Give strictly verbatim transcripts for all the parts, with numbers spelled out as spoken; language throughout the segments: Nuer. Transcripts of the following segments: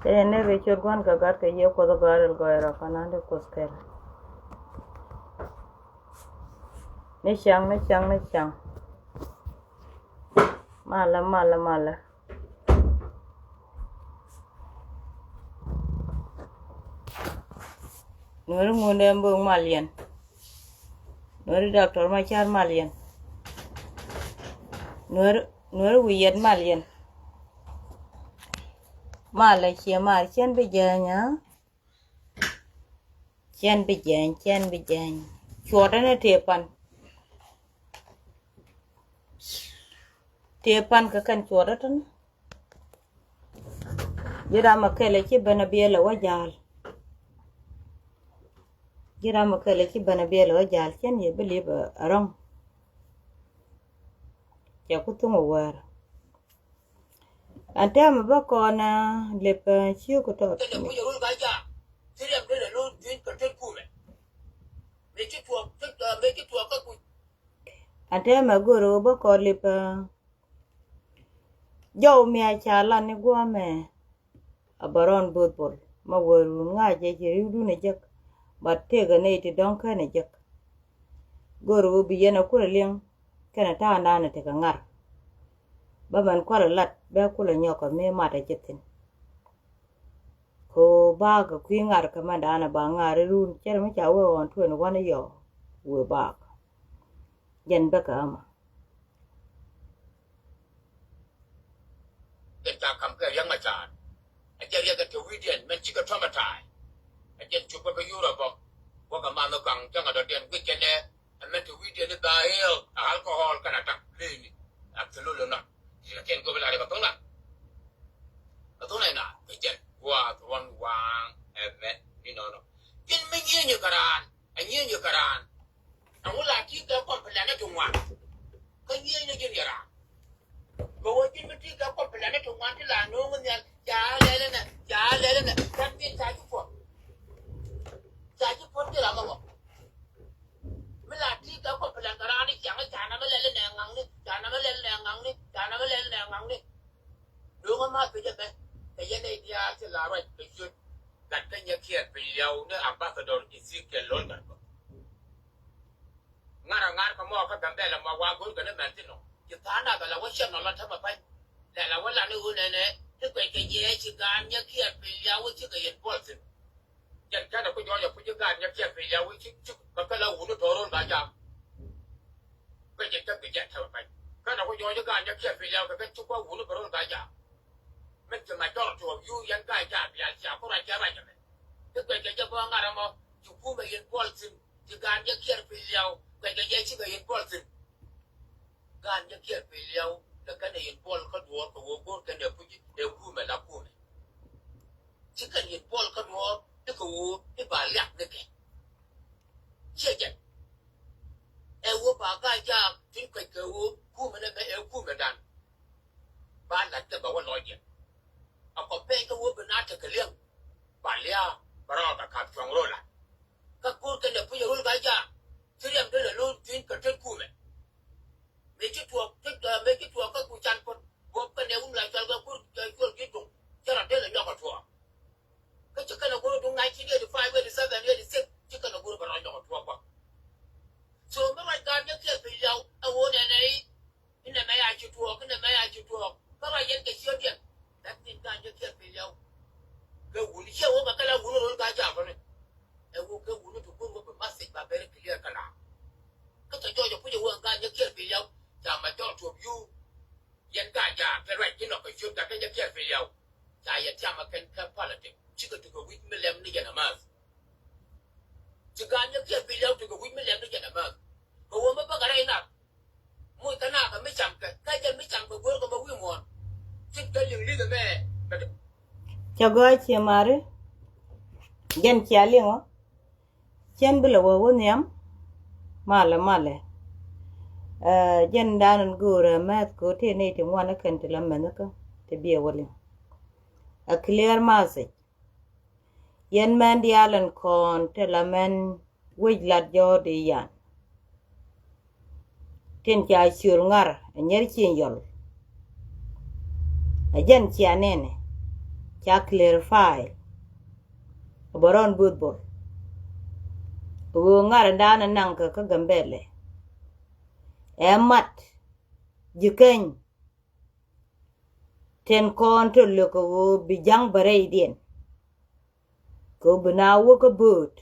Ɛ ni ri ciöt Gua̱n kɛ Gat kɛ Yiëë Kuɔth ɛ Bäär Rɛl Gɔɔy Rɔ kɛ Nandi Kuoth kɛl. Ni caŋ, ni caŋ, ni caŋ. Malɛ, malɛ, malɛ. Nuäri Ŋundɛ Mbök mal yɛn. Nuäri Doctor Macar mal yɛn. Nuäri, Nuäri Wi̱i̱ Yɛt mal yɛn. Malɛ ciɛ mar cɛn bi jɛny a. Cɛn bi jɛny, cɛn bi jɛny. Cuɔtdä ni tëë pan. Tëë pan kɛ kɛn cuɔtdä tän. Ji̱ ram a kɛl a ci ben a biɛl a wä ja̱a̱l. Ji̱ ram a kɛl a ci ben a biɛl a wä ja̱a̱l, cɛn yɛ bi lip a rɔ̱ŋ. Cɛ ku thuŋ a wäär. Ɛn tɛmɛ bä kɔn a lip a ciök tɔt. Ɛn tɛmɛ go̱r ɣöö bä kɔn lip a jɔw mi a ca lan ni guɔmɛ. A bä rɔn both bol ma wä run ŋa̱c jɛ ci riwdun a jek. But tëëkɛ nɛy ti dɔ̱ŋ kɛn a jek. Go̱r ɣöö bi yɛn a kulɛ liŋ kɛnɛ ta̱a̱ŋdan a tekɛ ŋar. Bä mɛn kualɛ lat bɛ kulɛ nyɔk kɛ mi mat a jek thi̱n. Ko bakɛ kui̱ ŋar kɛ mɛn da̱a̱n a ba ŋar irun cɛrɛ mi ca wee ɣɔn tueni wan iyɔ wee bak. Jɛn bäkɛ ama. Jɛn ca kam kɛ Riɛk Macar. A jɛ riɛk kɛ te wi̱diɛn mɛn cikɛ tɔmɛ ta̱a̱y. A jɛn cupä kɛ yurɔ bɔ. Wäkɛ man ni kaŋ cäŋ a dɔ̱diɛn wi̱c kɛnɛ. Ɛ mɛn te wi̱diɛn ni ba ëël a alcohol kɛn a tak lëëni. Absolutely not. Ti kɛ kɛn go̱bɛ la riɛk a thoŋ la. A thoŋ la ina kɛ jɛn gua̱a̱th ruɔ̱n waaŋ ɛ mɛn ni nɔnɔ. Ji̱n mi nyieenyɛ kɛ raan. Ɛ nyieenyɛ kɛ raan. Ɛŋu la ti kɛ kɔmpilɛn ni ti ŋuan. Kä nyieenyɛ ji̱n yɛ raan. Bɛ wä ji̱n mi ti kɛ kɔmpilɛn ni ti ŋuan ti la no̱o̱ŋ nhial. Ca lɛl inɛ, ca lɛl inɛ. Kɛn ti ca ji̱ puɔ̱t. Ca ji̱ puɔ̱t ti ram ɛ wä. Mi la ti kɛ kɔmpilɛn kɛ raan ni ciaŋ ca namɛ lɛl inɛ ŋaŋni, ca namɛ lɛl inɛ ŋaŋni, ca namɛ lɛl inɛ ŋaŋni. Duŋä ma pidɛ mɛ kɛ yɛn ɛ diaal ti la ruac kɛ ciöt. Gat kä Nyakiɛɛr Piny Liaw ni ambassador Ezekiel Lol Gatkuɔth. Ŋa̱r a ŋa̱r kä mɔ kä Gambɛla mɔ wa go̱r kɛ ni mɛn thin ɔ. Ci tha̱a̱ŋ na bɛ la wä cɛn nɔ la tämɛ pa̱ny. Lɛ la wä la ni ɣöö nɛnɛ ti kuɛc kɛ jiɛɛc ci Gaat Nyakiɛɛr Piny Liaw wä cikɛ yɛn puɔl thin. Jɛn kɛnɛ ku jɔɔc a puc i̱ Gaat Nyakiɛɛr Piny Liaw i̱ ci ci bä kɛ la wuni tɔɔr rol ba jam. Bɛ jɛ tek bi jɛ tɛmɛ pɛny kɛnɛ ku jɔɔc i̱ Gaat Nyakiɛɛr Piny Liaw kɛ kɛ ci kua wuni bɛ rol ba jam. Min ci majority of you yɛn Gaat Nyakiɛɛr Piny Liaw cia ku ruac kɛ ruac ɛmɛ. Ti guɛc kɛ jɛ bä ŋa̱r ɛmɔ ci kumɛ yɛn puɔl thi̱n ci Gaat Nyakiɛɛr Piny Liaw guɛc kɛ jɛ cikɛ yɛn puɔl thi̱n. Gaat Nyakiɛɛr Piny Liaw lɛ kɛn ɛ yɛn puɔl kä duɔɔr kɛ ɣöö go̱o̱r kɛn ɛ puc ɛ kumɛ la kumɛ. Ci kɛn yɛn puɔl kä duɔɔr i̱ kɛ ɣöö i̱ ba liak ni kɛ. Ciɛ jɛn ɛ ɣöö ba Gaat Nyakiɛɛr tin kuec kɛ ɣöö kumɛ nɛ mɛ ɛ kumɛ dan. Ba lat kɛ bɛ wä lɔc yɛn. A kɔ pɛny kä ɣöö bi na tekɛ liɛŋ. Ba lia̱a̱ bɛ rɔɔdɛ ka̱p cuɔ̱ŋ ro̱o̱ lat. Kä go̱o̱r kɛn ɛ puc ɛ ro̱l Gaat Nyakiɛɛr. Ci riɛm den ɛ lo̱o̱n tui̱n kɛ tet kumɛ. Mëë ci tuɔɔk tek, mëë ci tuɔɔk kä ku can puɔ̱t guɔ̱p kɛn ɛ wun la cual kɛ kur cuɔl ki tuŋ. Cɛ rɔ den ɛ nyɔk ɛ tuɔɔk. Kä ci kɛn ɛ go̱o̱r duŋ nineteen eighty-five, eighty-seven, eighty-six ci kɛn ɛ go̱o̱r bɛ rɔ nyɔk ɛ tuɔɔk bä. So mi ruac Gaat Nyakiɛɛr Piny Liaw ɛ ɣöö nɛnɛ i̱ Inɛ mɛ ya ci tuɔɔk, inɛ mɛ ya ci tuɔɔk. Kä ruac yɛn kɛ ciötdiɛn. That mean Gaat Nyakiɛɛr Piny Liaw. Kɛ wuni ciɛ wä mɛ kɛ la wuni rol Gaat Nyakiɛɛr kɔni. Ɛ wä kɛ wuni ti kun wä bi message ba very clear kɛ la. Kä cɛ jɔɔc ɛ puc ɛ wä Gaat Nyakiɛɛr Piny Liaw. Ca majority of you. Yɛn Gaat Nyakiɛɛr kɛ ruac inɔ kɛ ciöt Gaat Nyakiɛɛr Piny Liaw. Ca yɛ tiam ɛ kɛn kɛ politic. Cikɛ ti kɛ wi̱c mi lɛm ni yɛn ɛ math. Ci Gaat Nyakiɛɛr Piny Liaw ti kɛ wi̱c mi lɛm ni yɛn ɛ math. Kɛ wä mi bäkɛ rɛy nath. Muc kä nakä mi cam kɛ kä jɛ mi cam kɛ guer kɛ mɛ wi̱i̱ muɔ̱ɔ̱n. Cin kɛ liŋ li̱th ɛmɛ. Cɛ gɔaa cie mari. Jɛn cia liŋɔ. Cɛn bi lɛ wä wä nhiam. Malɛ malɛ. Ɛ, jɛn dan in go̱o̱rɛ mɛth kɛ wä tëë nɛy ti ŋuan ikɛn ti la mɛnh ikä ti biɛ wä liŋ. A clear message. Yɛn mɛn diaal in kɔn ti la mɛn wec lat jɔɔd i̱ yan. Tin ca ciöl ŋar ɛ nyɛr cieŋ yɔl. Ɛ jɛn cia nɛnɛ. ca clarify. Bɛ rɔn buth bor ɣöö ŋa̱r in da̱a̱n in naŋ kɛ kä Gambɛlɛ ɛ mat ji̱ keny. Tin kɔn tɔ lök kɛ ɣöö bi ja̱ŋ bɛ rɛydiɛn kɛ ɣöö bi na wä kä bööt.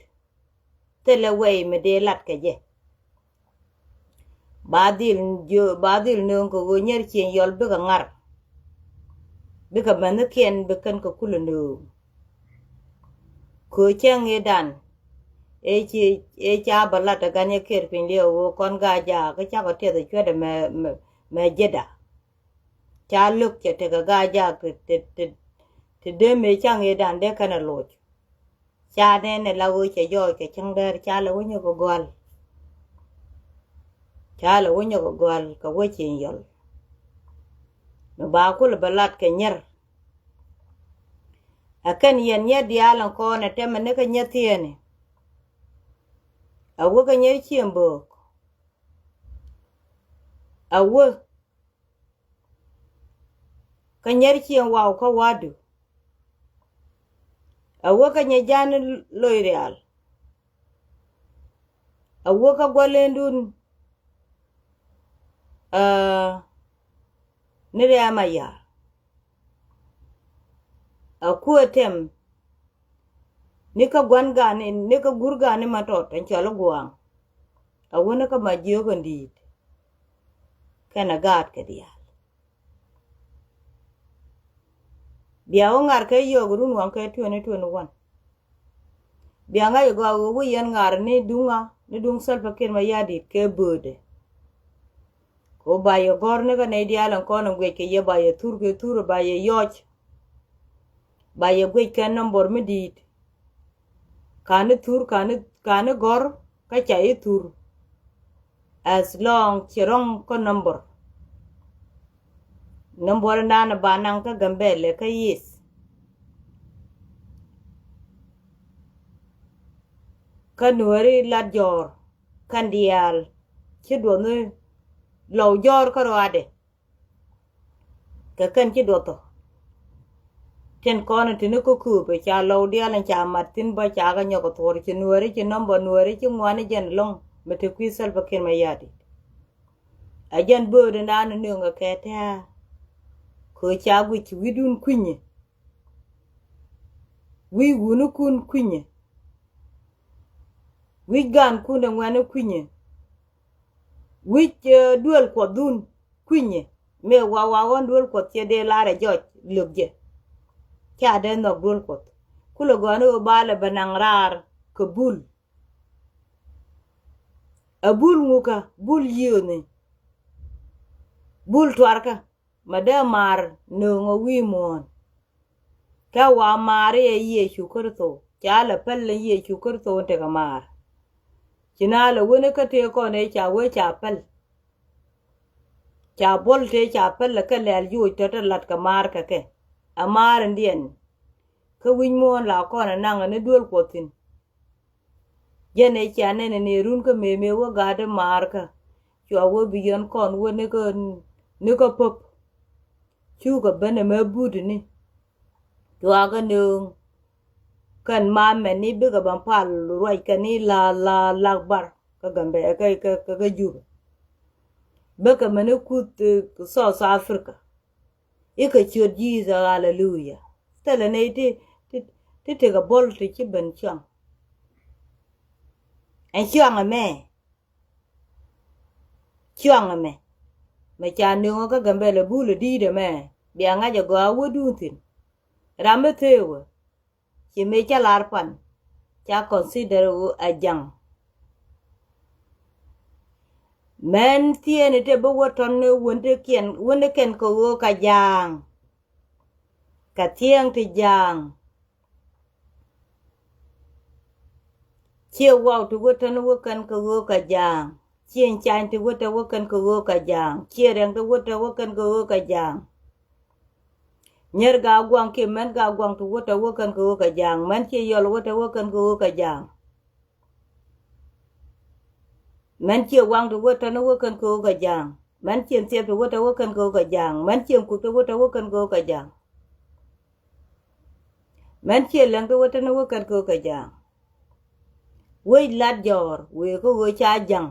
Thilɛ way mi dee lat kɛ jɛ. Ba dhil jiö, ba dhil nööŋ kɛ ɣöö Nyɛr Cieŋ Yɔl bikɛ ŋa̱r. Bikɛ mɛnhikiɛn bi kɛn kɛ kulɛ nööŋ. Kɛ ɣöö cäŋ i̱dan ëë ci, ëë ca bɛ lat ɛ gan yɛ kiɛt piny liɛw ɣöö kɔn Gaa-jaak kä cakɔ tiɛth ɛ cuɛt ɛ mɛ, mɛ, mɛ Jeda. Ca lök cɛ tekɛ Gaa-jaak ti, ti, ti, ti dee mëë cäŋ i̱dan dee kɛn ɛ loc. Ca nɛn ɛ la ɣöö cɛ jɔɔc kɛ cäŋ däär, ca lɛ wä nyɔk ɛ gɔ̱a̱l. Ca lɛ wä nyɔk ɛ gɔ̱a̱l kɛ wä Cieŋ Yɔl. Mi ba kulɛ bɛ lat kɛ Nyɛr. Ɛ kɛn yɛn Nyɛr diaal ɛn kɔn ɛ tɛmɛ ni kä Nyɛr thieenɛ. Ɛ wä kä Nyɛr Cieŋ Böök. Ɛ wä kä Nyɛr Cieŋ Waw kä Wadu. Ɛ wä kä Nyɛr Ja̱a̱n Loc Rial. Ɛ wä kä gua̱lendun, ɛ, ni Riɛk Mayaar. Ɛ kuɛ tɛm ni kä gua̱n gani, ni kä gur gani ma tɔt ɛn cɔl i̱ Gua̱a̱ŋ. Ɛ wä ni kä Majiök in di̱i̱t kɛnɛ gaatkɛ diaal. Bia wä ŋa̱r kɛ yio̱o̱k run waŋ kɛ twenty twenty-one. Bia ŋa̱c ɛ gɔaa ɣöö wä yɛn ŋa̱r ni duŋ ŋa, ni duŋ Salva Kiir Mayardit kɛ böödɛ. Kɛ ɣöö ba yɛ gɔ̱r ni kä nɛy diaal ɛn kɔn in guic kɛ yɛ, ba yɛ thur kɛ thur, ba yɛ yɔc. Ba yɛ guic kɛ number mi di̱i̱t. Ka̱n i̱ thur, ka̱n i̱, ka̱n i̱ gɔ̱r kä ca i̱ thur. As long ci ro̱ŋ kä number. Number in da̱a̱n ba naŋ kä Gambɛlɛ kä yith. Kä Nuääri lat jɔ̱ɔ̱r kɛn diaal ci duɔth ni Lɔw jɔ̱ɔ̱r kä ruaadɛ. Kɛ kɛn ci duɔth ɔ. Tin kɔn in te ni kä kööpɛ ca Lɔw diaal in ca mat thi̱n bä ca kɛ nyɔk kɛ thuɔ̱ɔ̱r, ci Nuääri, ci number Nuääri, ci ŋuani jɛn ɛlɔ̱ŋ mi te kui̱ Salva Kiir Mayardit. Ɛ jɛn böödɛ naan nööŋɛ kɛ tɛ̱̈ɛ̱̈. Kɛ ɣöö ca guic wi̱cdun kui̱nyɛ. Wi̱c wunikun kui̱nyɛ. Wi̱c gaankun ɛ ŋuɛ̈ni kui̱nyɛ. Wi̱c, eh, duël Kuɔthdun kui̱nyɛ. Mëë wa wa ɣɔ̱n duël Kuɔth cɛ dee lar ɛ jɔc lök jɛ. Ca dee nhɔk duël Kuɔth. Kulɛ gɔ̱a̱n i̱ ɣöö ba lɛ bɛ naŋ raar kɛ bul. Ɛ bul ŋukä, bul yiëëni. Bul tuarkä, ma dee maar nööŋ ɛ wi̱i̱ muɔ̱ɔ̱n. Kä wa maar i̱ ɛ Yecu Kritho, ca lɛ päl ni Yecu Kritho in tekɛ maar. Ci na lɛ wen ikä tëë kɔn ëë ca wee ca päl. Ca buɔl tëë ca päl ɛ kɛ lɛl joc tɔ̱ te lat kɛ maar kɛ kɛ. Ɛ maar indiɛn. Kä wi̱c muɔ̱ɔ̱n la kɔn ɛ naŋ ɛ ni duel Kuɔth thi̱n. Jɛn ɛ cia nɛn ɛ ni run kä mëë mëë wä gaat i̱ maarkä. Cua wä bi yɛn kɔn wä ni kä, ni kä päp. Cukɛ ben ɛmɛ but ni. Cua kä nööŋ. Kɛn ma mɛn ni bikɛ ben pal ruac kɛn ni la, la, lak bar. Kä Gambɛ, kä, kä, kä, kä Jubɛ. Bikɛ mɛn ni kuth, eh, South Africa. I̱ kɛ ciöt Jesus, hallelujah. Thilɛ nɛy ti, ti, ti tekɛ buɔl ti ci ben cuaŋ. Ɛn cuaŋ ɛmɛ. Cuaŋ ɛmɛ. Mɛ ca nööŋä kä Gambɛlɛ bul ɛ di̱i̱t ɛmɛ. Bia ŋa̱c ɛ gɔaa wädun thi̱n. Ram mi thee wä. Ci mëë cä lar pan, ca consider ɣöö a ja̱ŋ. Mɛn thieenɛ te bi wä tɔn ni wän ti kiɛn, wän ti kɛn kɛ ɣöö ka ja̱a̱ŋ. Ka thieŋ ti ja̱a̱ŋ. Ciɛ waw ti wä tɔn wä kɛn kɛ ɣöö ka ja̱a̱ŋ. Ciɛ cany ti wä tɛ wä kɛn kɛ ɣöö ka ja̱a̱ŋ. Ciɛ rɛŋ ti wä tɛ wä kɛn kɛ ɣöö ka ja̱a̱ŋ. Nyɛr gaa guaŋ kiɛ mɛn gaa guaŋ ti wä tɛ wä kɛn kɛ ɣöö kɛ ja̱a̱ŋ. Mɛn ciɛ yɔl wä tɛ wä kɛn kɛ ɣöö kɛ ja̱a̱ŋ. Mɛn ciɛ waŋ ti wä tɛ ni wä kɛn kɛ ɣöö kɛ ja̱a̱ŋ. Mɛn ciɛ thiɛp ti wä tɛ wä kɛn kɛ ɣöö kɛ ja̱a̱ŋ. Mɛn ciɛ kuth ti wä tɛ wä kɛn kɛ ɣöö kɛ ja̱a̱ŋ. Mɛn ciɛ läŋ ti wä tɛn wä kɛt kɛ wä kɛ ja̱a̱ŋ. Wec lat jɔɔr wëë kä ɣöö ca ja̱ŋ.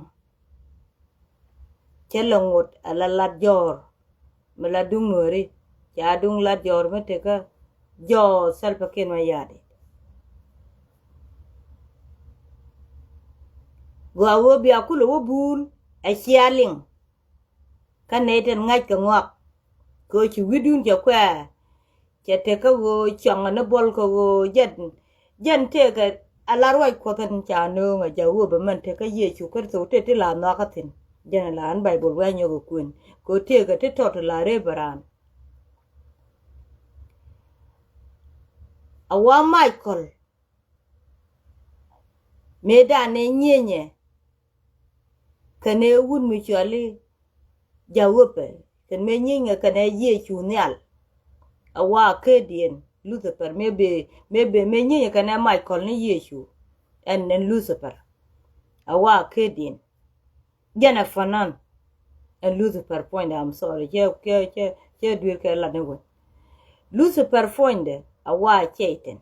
Cɛ lɛ ŋot ala lat jɔɔr mi la duŋ Nuääri, ca duŋ lat jɔɔr mi tekä jɔɔr Salva Kiir Mayardit. Gɔaa ɣöö bia kulɛ wä buul ɛ cia liŋ. Kä nɛy tin ŋa̱c kɛ ŋɔak kɛ ɣöö ci wi̱dun cɛ kuɛɛr. Cɛ tekä ɣöö cuaŋ ni buɔl kɛ ɣöö jɛn, jɛn tëëkɛ ala ruac Kuɔth in ca nööŋ ɛ ja̱ ɣöö bɛ mɛn tekä Yecu Kritho tëë ti la nhɔakä thi̱n. Jɛn la ɛn Baibol wee nyɔk ɛ kuën kɛ ɣöö tëëkɛ ti tɔt ti la rep ɛ raan. A wa Michael mëëdan ɛ nyieenyɛ kɛnɛ wut mi cɔali Jawäpɛ kɛn mëë nyieny kɛ kɛnɛ Yecu nhial. A wa kediɛn Lucifer mëë bee, mëë bee mëë nyieny kɛ kɛnɛ Michael ni Yecu. Ɛn ɛn Lucifer a wa kediɛn. Jɛn ɛ fanan. Ɛn Lucifer puɔ̱nydɛ, I'm sorry, cɛ cɛ cɛ cɛ duer kɛ lat ni wä. Lucifer puɔ̱nydɛ a wa cɛy thin.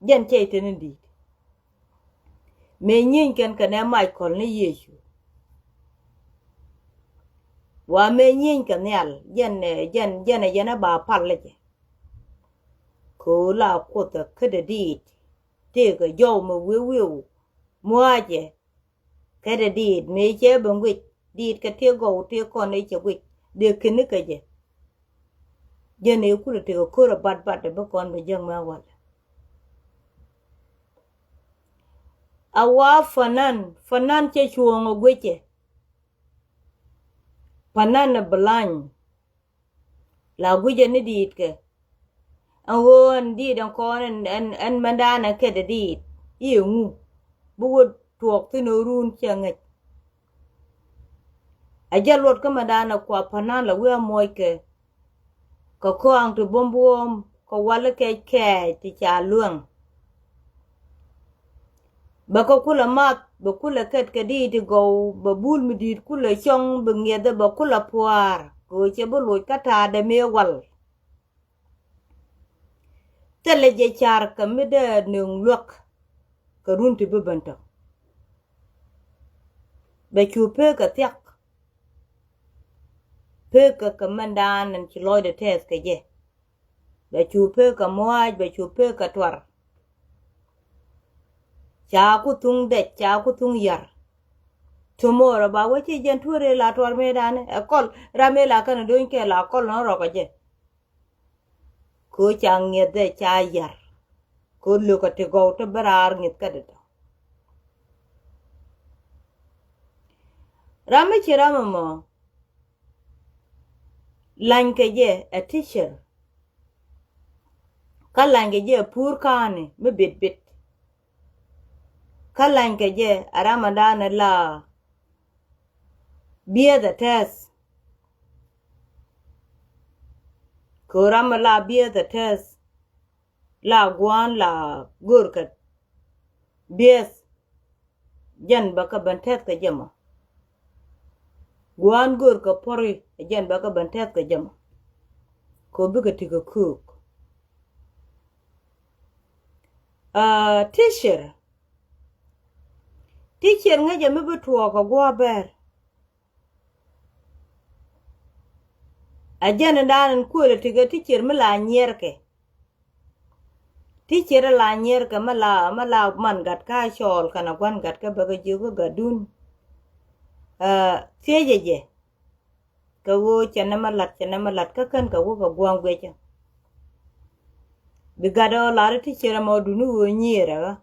Jɛn cɛy thin in di̱i̱t. Mëë nyieny kɛn kɛnɛ Michael ni Yecu. Wa mëë nyieny kɛ nhial jɛn ɛ jɛn jɛn ɛ jɛn ɛ ba pal lɛ jɛ. Kɛ ɣöö la Kuoth ɛ kädɛ diit. Tëëkɛ jɔw mɛ wi̱i̱ wi̱i̱ mua̱a̱cɛ. Kädɛ diit mëë cɛ ben guic diit kɛ tëë gɔw tëë kɔn ëë cɛ guic dee keni kɛ jɛ. Jɛn ëë kulɛ tekɛ ko̱r ɛ batbat ɛ bi kɔn bɛ jäŋ mɛ walɛ. A wa fanan, fanan cɛ cuɔ̱ɔ̱ŋ ɛ guicɛ. Fanan ɛ bi lany. La guicɛ ni diit kɛ. Ɛn ɣöö ɛn diit ɛn kɔn ɛn ɛn ɛn mɛndan ɛ kɛt ɛ diit i̱ ɛŋu. Bi wä tuɔɔk thi̱n ɣöö run cɛ ŋäc. A jɛ luɔt kä mɛndan ɛ kua pa̱n nan la wi̱i̱ a muɔc kɛ. Kɛ kɔaŋ ti buɔ̱m buɔ̱ɔ̱m kɛ wal kɛc kɛɛc ti ca luäŋ. Bɛ kɛ kulɛ math bɛ kulɛ kɛt kɛ diit ti gɔw bɛ bul mi di̱i̱t kulɛ cɔŋ bɛ ŋiɛthɛ bɛ kulɛ pua̱a̱r kɛ ɣöö cɛ bi loc kä ta̱a̱dɛ mëë wal. Thilɛ jɛ car kɛ mi dee nööŋ luäk kɛ run ti bi ben tɔ. Bɛ cu pek kɛ thiak. Pek kɛ kɛ mɛndan ɛn ci lɔcdɛ tɛth kɛ jɛ. Bɛ cu pek kɛ mua̱a̱c bɛ cu pek kɛ tuar. Ca ku thuŋ dɛc ca ku thuŋ yar. Tomorrow ba wä ci jɛn tuɔr ila tuar mëëdan ɛ kɔl ram ila kɛn do̱ny kɛ la kɔl nɔ rɔk kɛ jɛ. Kɛ ɣöö ca ŋiɛth ɛ ca yar. Kɛ ɣöö lökɛ ti gɔw ti bi raar ŋi̱th kä dee tɔ. Ram mi ci ram ɛmɔ lany kɛ jɛ ɛ teacher. Kä lany kɛ jɛ ɛ puur ka̱a̱ni mi bit bit. Kä lany kɛ jɛ ɛ ram ɛndan ɛ la biɛth ɛ tɛth. Kɛ ɣöö ram ɛ la biɛth ɛ tɛth la gua̱a̱n la görkɛ biɛth. Jɛn bɛ kɛ ben tɛth kɛ jɛ mɔ. Gua̱a̱n görkɛ puɔ̱ri ɛ jɛn bɛ kɛ ben tɛth kɛ jɛ mɔ. Kɛ ɣöö bikɛ ti kɛ köök. Aa, teacher. Teacher ŋäcɛ mi bi tuɔɔk kɛ gua̱a̱ bɛr. A jɛn in daan in kuël a ti kɛ teacher mi la nyiɛrkɛ. Teacher la nyiɛrkɛ mi la mi la man gat kä cɔɔl kɛnɛ gua̱n gat kä bɛ kɛ jiök kä gatdun. Aa, thiecɛ jɛ. Kɛ ɣöö cɛ nɛmɛ la̱t cɛ nɛmɛ la̱t kä kän kɛ wä kɛ gua̱a̱ŋ guiɛcä. Bi gat ɔ lar i̱ teacher ɛmɔ duni ɣöö nyiëërɛ ɣä.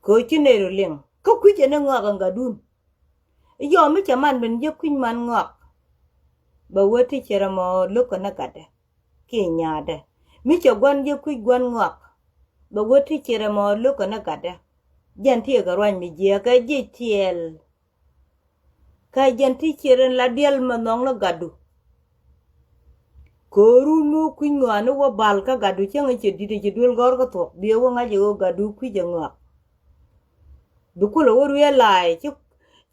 Kɛ ɣöö ci nɛy rɔ liŋ kä kui̱cɛ ni ŋɔak ɛn gatdun. I̱ yɔɔ mi cɛ man ben jek kui̱c man ŋɔak. Bɛ wee teacher ɛmɔ lo̱k kɛ ni gatdɛ kiɛ nyaatdɛ. Mi cɛ gua̱n jek kui̱c gua̱n ŋɔak. Bɛ wee teacher ɛmɔ lo̱k kɛ ni gatdɛ. Jɛn tiɛɛkɛ ruac mi jiääk kɛ jic tiɛɛl. Kä jɛn teacher in la diɛl mɛ nhɔk ni gatdu. Köörun mi wä kui̱ny ŋɔaani wä bal kä gatdu cäŋ i̱ cɛ di̱t i̱ ci duel gɔ̱r kä thuɔ̱k biɛ wä ŋa̱c i̱ ɣöö gatdu kui̱c ɛ ŋɔak. Bi kulɛ wä realize ci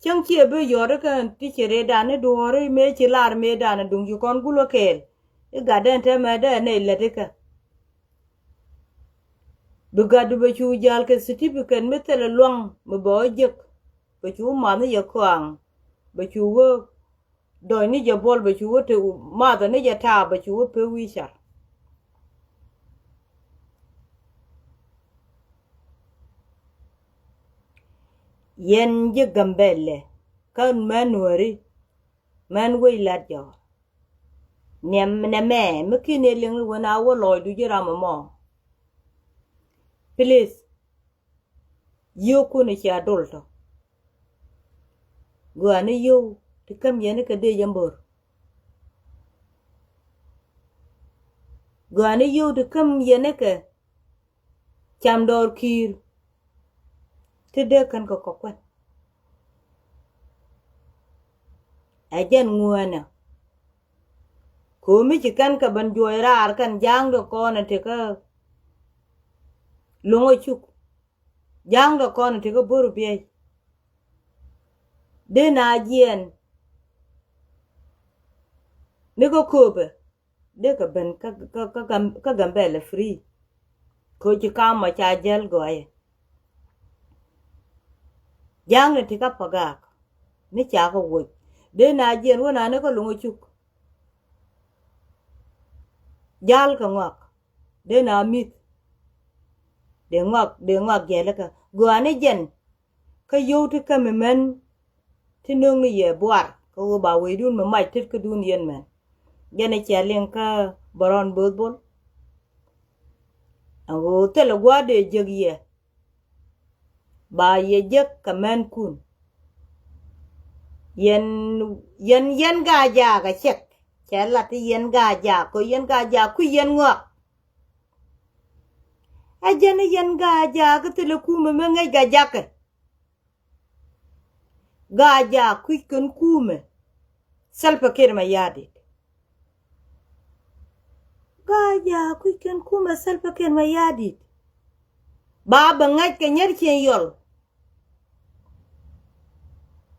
cäŋ ciɛ bi yɔt ikä teacher i̱ dan i̱ duɔ̱ɔ̱ri mëë ci lar mëë dan i̱ duŋ ci kɔn gul wä kɛɛl. I̱ gatdɛ in tɛmɛ dee nɛy lät ikä. Bi gatdu bɛ cu jäl kɛ certificate mi thilɛ luaŋ mi bɛ wä jek. Bɛ cu math ni jɛ kɔaŋ. Bɛ cu wä dɔc ni jɛ buɔl, bɛ cu wä te math ni jɛ taap, bɛ cu wä pek wi̱i̱ car. Yɛn ji̱ Gambɛlɛ kä mɛn Nuääri, mɛn wec Latjɔɔr. Nɛmɛ mi kin ɛ liŋ ni wen a wä lɔcdu ji̱ ram ɛmɔ. Please. Yio̱o̱kun cia dol tɔ. Gɔaa ni yio̱w ti käm yɛn ikɛ dee jɛ mbor. Gɔaa ni yio̱w ti käm yɛn ikɛ cam dɔɔr ki̱i̱r. Ti dee kän kɛ kɔkuɛn. Ɛ jɛn ŋuäänä. Ko̱o̱mi ci kɛn kɛ ben juɔc raar kɛn ja̱a̱ŋdɛ kɔn ɛ tekä Luŋä Cuk. Ja̱a̱ŋdɛ kɔn ɛ tekä Bo̱r Biɛy. Dee na jiɛn ni kä Kööbɛ. Dee kɛ ben kä, kä, kä, kä Gambɛlɛ free. Koci kamɔ ca jäl gɔɔyɛ. Ja̱a̱ŋni ti kä Pagak ni ca kä woc. Dee na jiɛn wä na ni kä Luŋä Cuk. Jal kɛ ŋɔak. Dee na mi̱th. Dee ŋɔak, dee ŋɔak jɛl kä gɔaa ni jɛn. Kä yio̱w ti kämi män ti nööŋni yɛ buar kä ɣöö ba wecdun mi mac tetkädun yɛn män. Jɛn ɛ cia liŋ kä Bärɔn Bo̱o̱th Bol. Ɛn ɣöö thilɛ gua̱a̱r dee jek yɛ. Ba yɛ jek kɛ mänkun. Yɛn, yɛn, yɛn Gaa-jaak ɛ cɛk. Cɛ lat ti yɛn Gaa-jaak, kɛ yɛn Gaa-jaak kui̱ yɛn ŋɔak. Ɛ jɛn yɛn Gaa-jaak kä thilɛ kumɛ mi ŋäc Gaa-jaakɛ. Gaa-jaak kui̱c kɛn kumɛ Salva Kiir Mayardit. Gaa-jaak kui̱c kɛn kumɛ Salva Kiir Mayardit. Ba bɛ ŋäc kɛ Nyɛr Cieŋ Yɔl.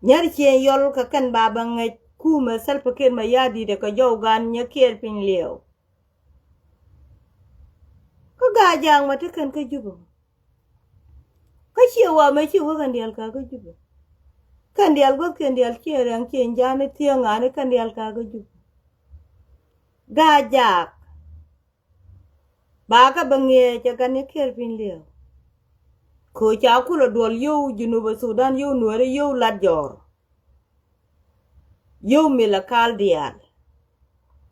Nyɛr Cieŋ Yɔl kɛ kɛn ba bɛ ŋäc kumɛ Salva Kiir Mayardit kɛ jɔw gan Nyɛkiɛɛr Piny Liɛw. Kä Gaa-jaak ma ti kɛn kä Jubɛ. Kä ciɛ wa mɛ ci wä kɛn diaal kä kä Jubɛ. Kɛn diaal guäth kɛn diaal ciɛ rɛŋ ciɛ ja̱a̱n ni thiee ŋa̱a̱n ni kɛn diaal kä kä Jubɛ. Gaa-jaak. Ba kä bɛ ŋiɛc ɛ gan Nyɛkiɛɛr Piny Liɛw. Kɛ ca kulɛ duɔl yio̱w Junubä Sudan, yio̱w Nuääri, yio̱w Latjɔɔr. Yio̱w Malakal diaal.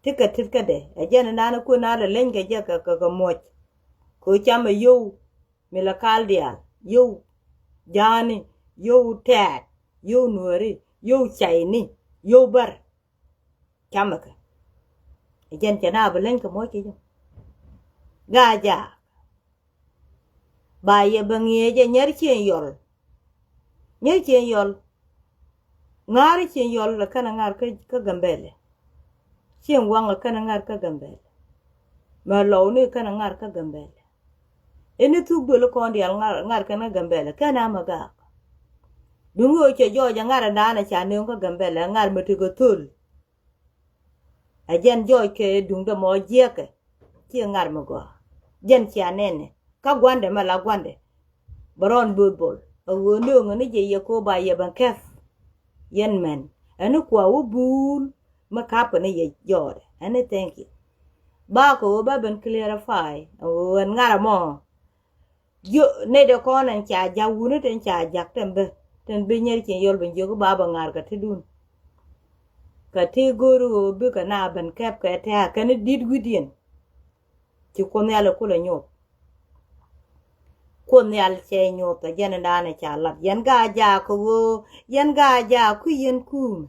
Ti kɛ tet kädɛ ɛ jɛn inan kuën a lɛ leny kɛ jɛ kɛ, kɛ, kɛ muɔc. Kɛ camɛ yio̱w Malakal diaal, yio̱w Ja̱a̱ni, yio̱w Tɛɛt, yio̱w Nuääri, yio̱w Cayni, yio̱w Bär. Camɛ kɛ. Ɛ jɛn cɛ na bi leny kɛ muɔc kɛ jɛ. Gaa-jaak. Ba yɛ bɛ ŋiɛc ɛ Nyɛr Cieŋ Yɔl. Nyɛr Cieŋ Yɔl. Ŋa̱r Cieŋ Yɔl ɛ kɛn ɛ ŋa̱r kä, kä Gambɛlɛ. Cieŋ Waŋ ɛ kɛn ɛ ŋa̱r kä Gambɛlɛ. Mɛ Lɔw ni kɛn ɛ ŋa̱r kä Gambɛlɛ. Ini thuk duël kɔn diaal ŋa̱r, ŋa̱r kɛn kä Gambɛlɛ. Kɛn amɛ gaak. Duŋ ɣöö cɛ jɔɔc ɛ ŋa̱r ɛ daanɛ ca nööŋ kä Gambɛlɛ ɛ ŋa̱r mɛ tekɛ thöl. Ɛ jɛn jɔɔc kɛ duŋdɛ mɔ jiɛkɛ. Ciɛ ŋa̱r mi gɔaa. Jɛn cia nɛnɛ. Kä gua̱ndɛ mɛ la gua̱ndɛ. Bärɔn Bo̱o̱th Bol. Ɛ ɣöö nööŋɛ ni jɛ yɛ ko̱o̱p ba yɛ ben kɛp. Yɛn mɛn. Ɛn ni kua wä buul. Mi kapkɛ ni yɛ jɔɔdɛ. Ɛn ni thank you. Bakɛ ɣöö ba ben clarify. Ɛ ɣöö ɛn ŋa̱r ɛmɔ. Jiö, nɛy dɛ kɔn ɛn ca jak wuni tin ca jak tin bi, tin bi Nyɛr Cieŋ Yɔl ben jiök ba bɛ ŋa̱r kɛ ti dun. Kɛ ti go̱o̱ri ɣöö bikɛ na ben kɛp kɛ tɛ̱̈ɛ̱̈ kɛn i̱ di̱t wi̱diɛn. Ci Kuoth Nhial ɛ kulɛ nyuɔth. Kuoth Nhial cɛ nyuɔth ɛ jɛn in da̱a̱n ɛ ca lat. Yɛn Gaa-jaak kɛ ɣöö, yɛn Gaa-jaak kui̱ yɛn kuumɛ.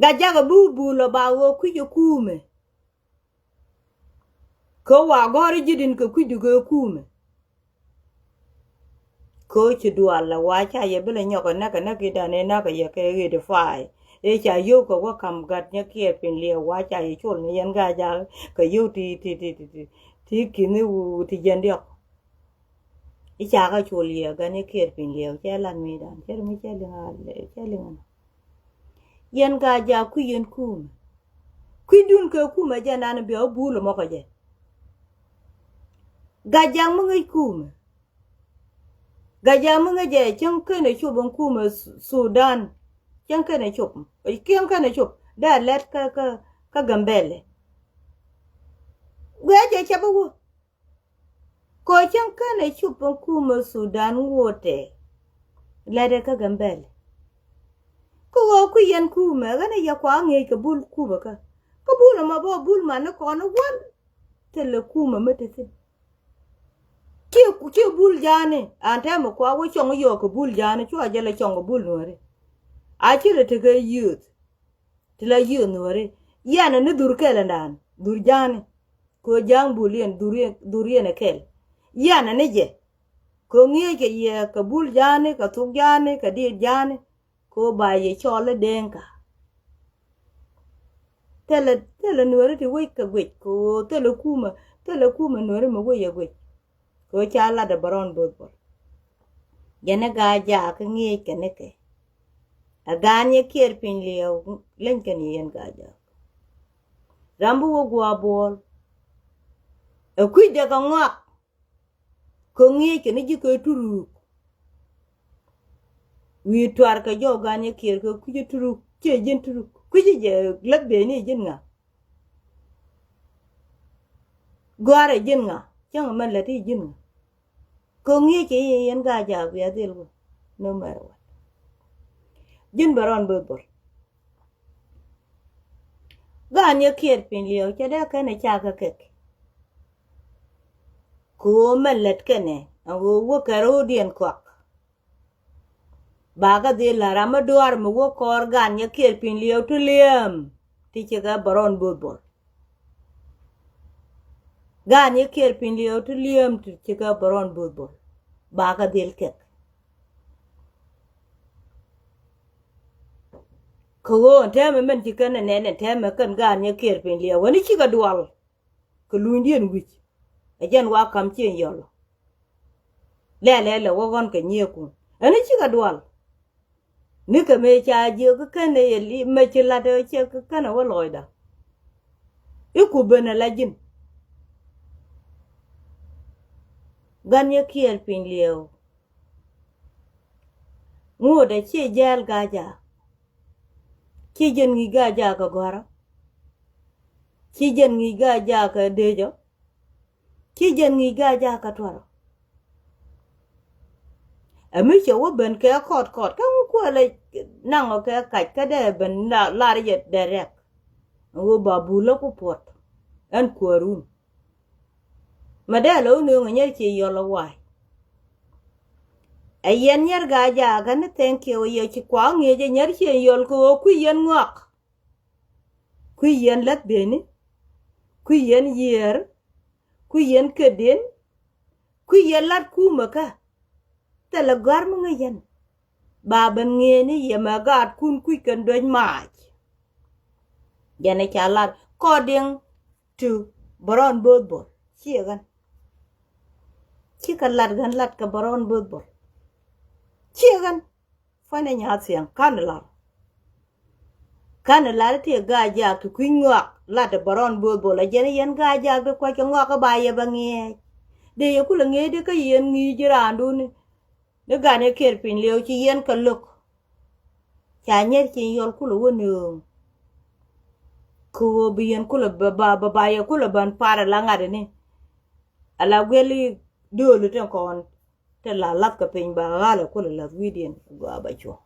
Gaa-jaak ɛ bi wä buul ɔ ba ɣöö kui̱ yɛ kuumɛ. Kɛ wa gɔ̱r ji̱ din kɛ kui̱du kɛ kumɛ. Kɛ ci dual la wa ca yɛ bi la nyɔk ɛ näk ɛ näk i̱ dan ɛ näk ɛ yɛ kɛ ɣet ɛ fay. Ɛ ca yio̱w kɛ wä kam gat Nyɛkiɛɛr Piny Liɛw wa ca yɛ col ni yɛn Gaa-jaak kɛ yio̱w ti, ti, ti, ti, ti, ti ki̱ni wu ti jɛn diɔk. I̱ ca kä col yɛ gan Nyɛkiɛɛr Piny Liɛw cɛ lat mi dan cɛ ri mi cɛ liŋ a, cɛ liŋ a. Yɛn Gaa-jaak kui̱ yɛn kumɛ. Kui̱dun kɛ kumɛ jɛ nan bia wä buul mɔ kɛ jɛ. Gajak mi ŋäc kumɛ. Gajak mi ŋäc jɛ cäŋ kenɛ cop ɛn kumɛ Su-, Sudan. Cäŋ kenɛ cop. Cäŋ kenɛ cop. Dee lɛt kä, kä, kä Gambɛlɛ. Guɛ jɛ cɛ bä wä. Kɔ cäŋ kenɛ cop ɛn kumɛ Sudan ŋuɔtɛ. Lɛt ɛ kä Gambɛlɛ. Kä ɣöö kui̱ yɛn kumɛ ɣän ɛ yɛ kua ŋi̱eec kɛ bul kumɛ kä. Kä bul ɛmɔ bä bul man ni kɔn wal. Thilɛ kumɛ mi ti thi̱n. Ciɛ, ciɛ bul ja̱a̱ni an tɛmɛ kua wä cɔŋ yɔɔk kɛ bul ja̱a̱ni cua jɛ lɛ cɔŋ kɛ bul nuɔ̱ɔ̱ri. A ci rɛ tekɛ youth. Ti la youth nuɔ̱ɔ̱ri. Yanɛ ni dhur kɛl ɛndan dhur ja̱a̱ni. Kɛ ja̱a̱ŋ bul yɛn dhur yɛn, dhur yɛn ɛ kɛl. Yanɛ ni jɛ. Kɛ ŋi̱eec kɛ yɛ kɛ bul ja̱a̱ni kɛ thuk ja̱a̱ni kɛ diit ja̱a̱ni. Kɛ ɣöö ba yɛ cɔl i̱ Deŋka. Thilɛ, thilɛ nuɔ̱ɔ̱ri ti wec kɛ guic kɛ ɣöö thilɛ kumɛ, thilɛ kumɛ nuɔ̱ɔ̱ri mi wec yɛ guic. Kɛ ɣöö ca lat ɛ Brown Bol Bol. Jɛn ɛ Gaajaak kä ŋi̱eec kɛ nikɛ. Ɛ gaan yɛ kiɛɛr piny liɛw leny kɛn yɛ yɛn Gaajaak. Ram bi wä gua̱a̱ buɔl. Ɛ kui̱dɛ kɛ ŋɔak. Kɛ ŋi̱eec kɛ ni ji̱ kɛ turuk. Wi̱i̱ tuar kɛ jɔw gan yɛ kiɛɛr kɛ kui̱c turuk ciɛ ji̱n turuk kui̱c jɛ lät beni ji̱n ŋa. Gɔ̱a̱rɛ ji̱n ŋa cäŋ mɛn lät i̱ ji̱n ŋa. Kɛ ŋi̱eec kɛ yɛ yɛn Gaajaak bia dhil wä. No matter what. Ji̱n Brown Bol Bol. Gan yɛ kiɛɛr piny liɛw cɛ dee kɛn ɛ ca kɛ kɛk. Kɛ ɣöö mɛn lät kɛnɛ ɛn ɣöö wä kɛ ro̱o̱diɛn kɔak. Bakä dhil la̱r amä duaar mi wä kɔɔr gan yɛ kiɛɛr piny liɛw ti liɛm ti cikɛ Brown Bol Bol. Gan yɛ kiɛɛr piny liɛw ti liɛm ti cikɛ Brown Bol Bol. Bakä dhil kɛk. Kɛ ɣöö ɛn tɛmɛ mɛn ci kɛn ɛ nɛn ɛn tɛmɛ kɛn gan yɛ kiɛɛr piny liɛw wä ni cikɛ dual. Kɛ lunydiɛn wi̱c ɛ jɛn wa ka̱m ciëŋ yɔl. Lɛlɛ lɛ wä ɣɔn kɛ nyiëëkun ɛn cikɛ dual. Ni kɛ mëë ca jiök kä kɛn ɛ yɛ li mëë ci lat ɛ ciɛ kä kɛn ɛ wä lɔcda. I̱ ku ben ɛ la ji̱n. Gan yɛ kiɛɛr piny liɛw. Ŋuɔ̱t ɛ ciɛ jɛɛl Gaajaak. Ci jɛn ŋi̱i̱c Gaajaak kɛ gɔ̱rä. Ci jɛn ŋi̱i̱c Gaajaak kɛ dëëcä. Ci jɛn ŋi̱i̱c Gaajaak kɛ tuɔrä. Ɛ mi cɛ wä ben kɛ kɔt kɔt kä ŋu kuäär lɛ naŋ ɔ kɛ kac kä dee ben la-, lar jɛ direct. Ɛ wä ba bulä ku puɔt ɛn kuäärun. Mɛ dee lɛ wä nööŋ ɛ nyɛr ci yɔl ɛ wa̱a̱y. Ɛ yɛn nyɛr Gaajaak kä ni thank you ɛ yɛ ci kua ŋi̱eec ɛ nyɛr ci yɔl kɛ ɣöö kui̱ yɛn ŋɔak. Kui̱ yɛn läth bieyni. Kui̱ yɛn yiër. Kui̱ yɛn kädiɛn. Kui̱ yɛn lat kumɛ kä. Thilɛ gɔ̱a̱r mi ŋäc yɛn. Ba ben ŋi̱eecni yɛ mɛ gaatkun kui̱c kɛn duec maac. Jɛn ɛ ca lat according to Brown Bol Bol. Ciɛ ɣän. Cikɛ lat ɣän lat kɛ Brown Bol Bol. Ciɛ ɣän. Puɔ̱nydɛ nya̱a̱th thiaŋ ka̱n lar. Ka̱n lar ti Gaajaak ti kui̱ ŋɔak lat ɛ Brown Bol Bol a jɛn yɛn Gaajaak ti kua̱c kɛ ŋɔak kä ba yɛ bɛ ŋiɛɛc. Dee yɛ kulɛ ŋi̱eec di kä yɛn ŋi̱i̱c ji̱ raandun ni. Ni gan yɛ kiɛɛr piny liɛw ci yɛn kɛ lo̱k. Ca nyɛr ci yɔl kulɛ wä nööŋ. Kɛ ɣöö bi yɛn kulɛ ba, ba, ba, ba yɛ kulɛ ban par ala ŋa̱t ni. Ala guɛli dööli tin kɔn. Te la lath kɛ piny ba ɣal ɛ kulɛ lath wi̱i̱diɛn gɔaa ba cuɔ.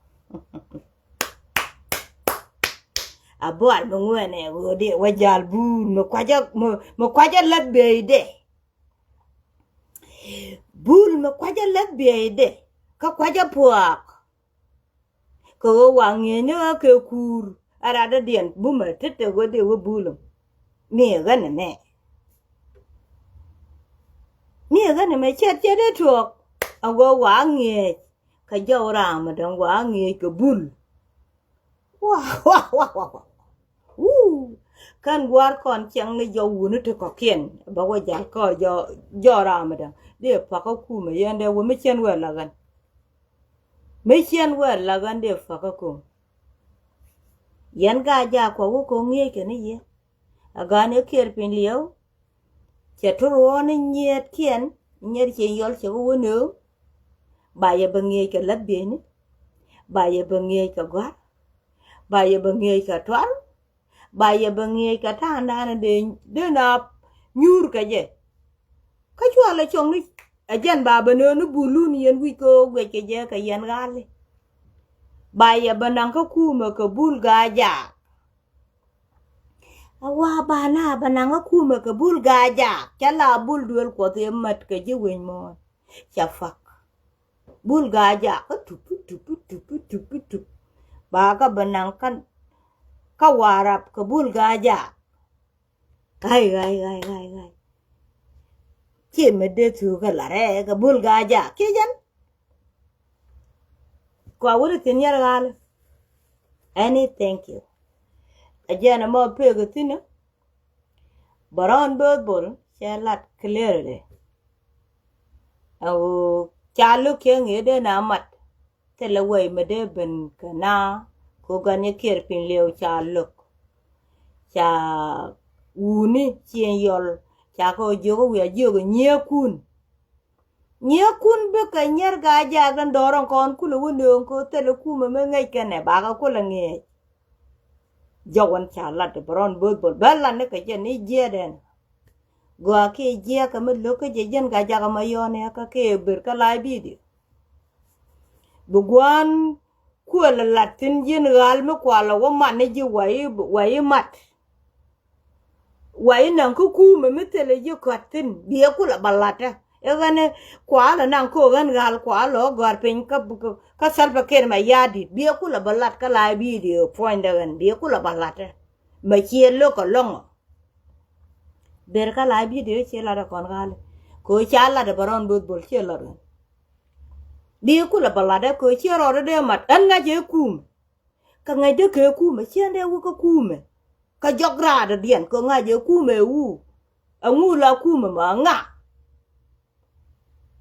A buar mi ŋuɛnɛ ɣöö dee wä jal buul mi kuacä, mi, mi kuacä lath bieyde. Buul mi kuacä lath bieyde kä kuacä puaak. Kɛ ɣöö wa ŋi̱eecni ɣä kɛ kuur a rat dɔ̱diɛn bumɛ tetɛ ɣöö dee wä buulum. Mi ɣän ɛmɛ. Mi ɣän ɛmɛ cɛt cɛt dee tuɔɔk a ɣöö wa ŋi̱eec kɛ jɔw raam däŋ wa ŋi̱eec kɛ bul. Wa wa wa wa wa. Wuu. Kän gua̱a̱r kɔn cɛŋ ni jɔw wuni ti kɔ̱kiɛn bä wä jal kä jɔw raam däŋ dee pakä kumɛ yɛn dee wä mi cien wee la ɣän. Mi cien wee la ɣän dee pakä kum. Yɛn Gaajaak kua wä ko̱ ŋi̱eec kɛ ni yɛ. A ga̱a̱n yɛ kiɛɛr piny liɛw. Cɛ ti ruɔ̱ɔ̱n ni nyiɛɛtkiɛn, nyiɛɛt Ciëŋ Yɔl cɛ wä wä nööŋ. Ba yɛ bɛ ŋi̱eec kɛ läth bieyni. Ba yɛ bɛ ŋi̱eec kɛ gɔ̱a̱r. Ba yɛ bɛ ŋi̱eec kɛ tuar. Ba yɛ bɛ ŋi̱eec kɛ ta̱a̱ŋdan dee, dee na nyuur kɛ jɛ. Kä cua lɛ cɔŋ ni ɛ jɛn ba bɛ nööŋ ni bulun yɛn wi̱c kɛ ɣöö guɛc kɛ jɛ kɛ yɛn ɣa̱li. Ba yɛ bɛ naŋ kä kumɛ kɛ bul Gaa-jaak. A wa ba na bɛ naŋ kä kumɛ kɛ bul Gaa-jaak. Cɛ la bul duël Kuɔth ëë mät kɛ ji̱ wec muɔ̱ɔ̱n. Cɛ pak. Bul Gaa-jaak kä tup, tup, tup, tup, tup. Ba kä bɛ naŋ kä, kä Warap kɛ bul Gaa-jaak. Ɣay, ɣay, ɣay, ɣay, ɣay. Ci mi dee thuk kɛ lat rɛɛ kɛ bul Gaa-jaak kiɛ jɛn. Kua wut ithin yɛr ɣa̱l. Any, thank you. Ɛ jɛn ɛmɔ pek ithin ɛ. Bɛ rɔn bööth bol cɛ lat clearly. Ɛ ɣöö ca lo̱k kiɛ ŋi̱i̱c dee na mat. Thilɛ wec mi dee ben kɛ na, kɛ ɣöö gan nyɛ kiɛɛr piny liɛw ca lo̱k. Ca wuni Ciëŋ Yɔl, ca kɛ ɣöö jiök wi̱i̱ a jiök nyiëëkun. Nyiëëkun bikɛ nyier Gaa-jaak den dɔ̱ɔ̱r ɛn kɔn kulɛ wä nööŋ kɛ ɣöö thilɛ kumɛ mi ŋäc kɛnɛ bakɛ kulɛ ŋi̱eec. Jɔk wän ca lat bɛ rɔn bööth bol bɛ lat ni kɛ jɛ ni jiɛɛdɛn. Gɔaa kiɛ jiɛɛk kɛ mi lo̱k kä jɛ jɛn Gaa-jaak ɛmɔ yɔ̱ɔ̱n ɛ kä kiɛ ber kä live video. Bi gua̱a̱n kuël lat thi̱n ji̱n ɣa̱l mi kualɛ wä mat ni ji̱ wa i̱, wa i̱ mat. Wa i̱ naŋ kä kumɛ mi thilɛ ji̱ kɔ̱t thi̱n biɛ kulɛ bä latdä. I̱ ɣän i̱ kualɛ naŋ kä ɣän ɣa̱l kualɛ ɣä gɔ̱a̱r piny kä, kä, kä Salva Kiir Mayardit biɛ kulɛ bä lat kä live video puɔ̱nydä ɣän biɛ kulɛ bä latdä. Mɛ ciɛ lo̱k kɛ lɔ̱ŋɔ. Ber kä live video ciɛ latdä kɔn ɣa̱l. Kɛ ɣöö ca latdä bɛ rɔn bööth bol ciɛ lat ɣän. Biɛ kulɛ bä latdä kɛ ɣöö ciɛ rɔɔdä dee mat ɣän ŋa̱c ëë kumɛ. Kä ŋäcdä kɛ kumɛ ciɛn dee wä kä kumɛ. Kä jɔk raadädiɛn kɛ ŋa̱c ɛ kumɛ ɛ wu. Ɛŋu la kumɛ mɔ ɛŋa?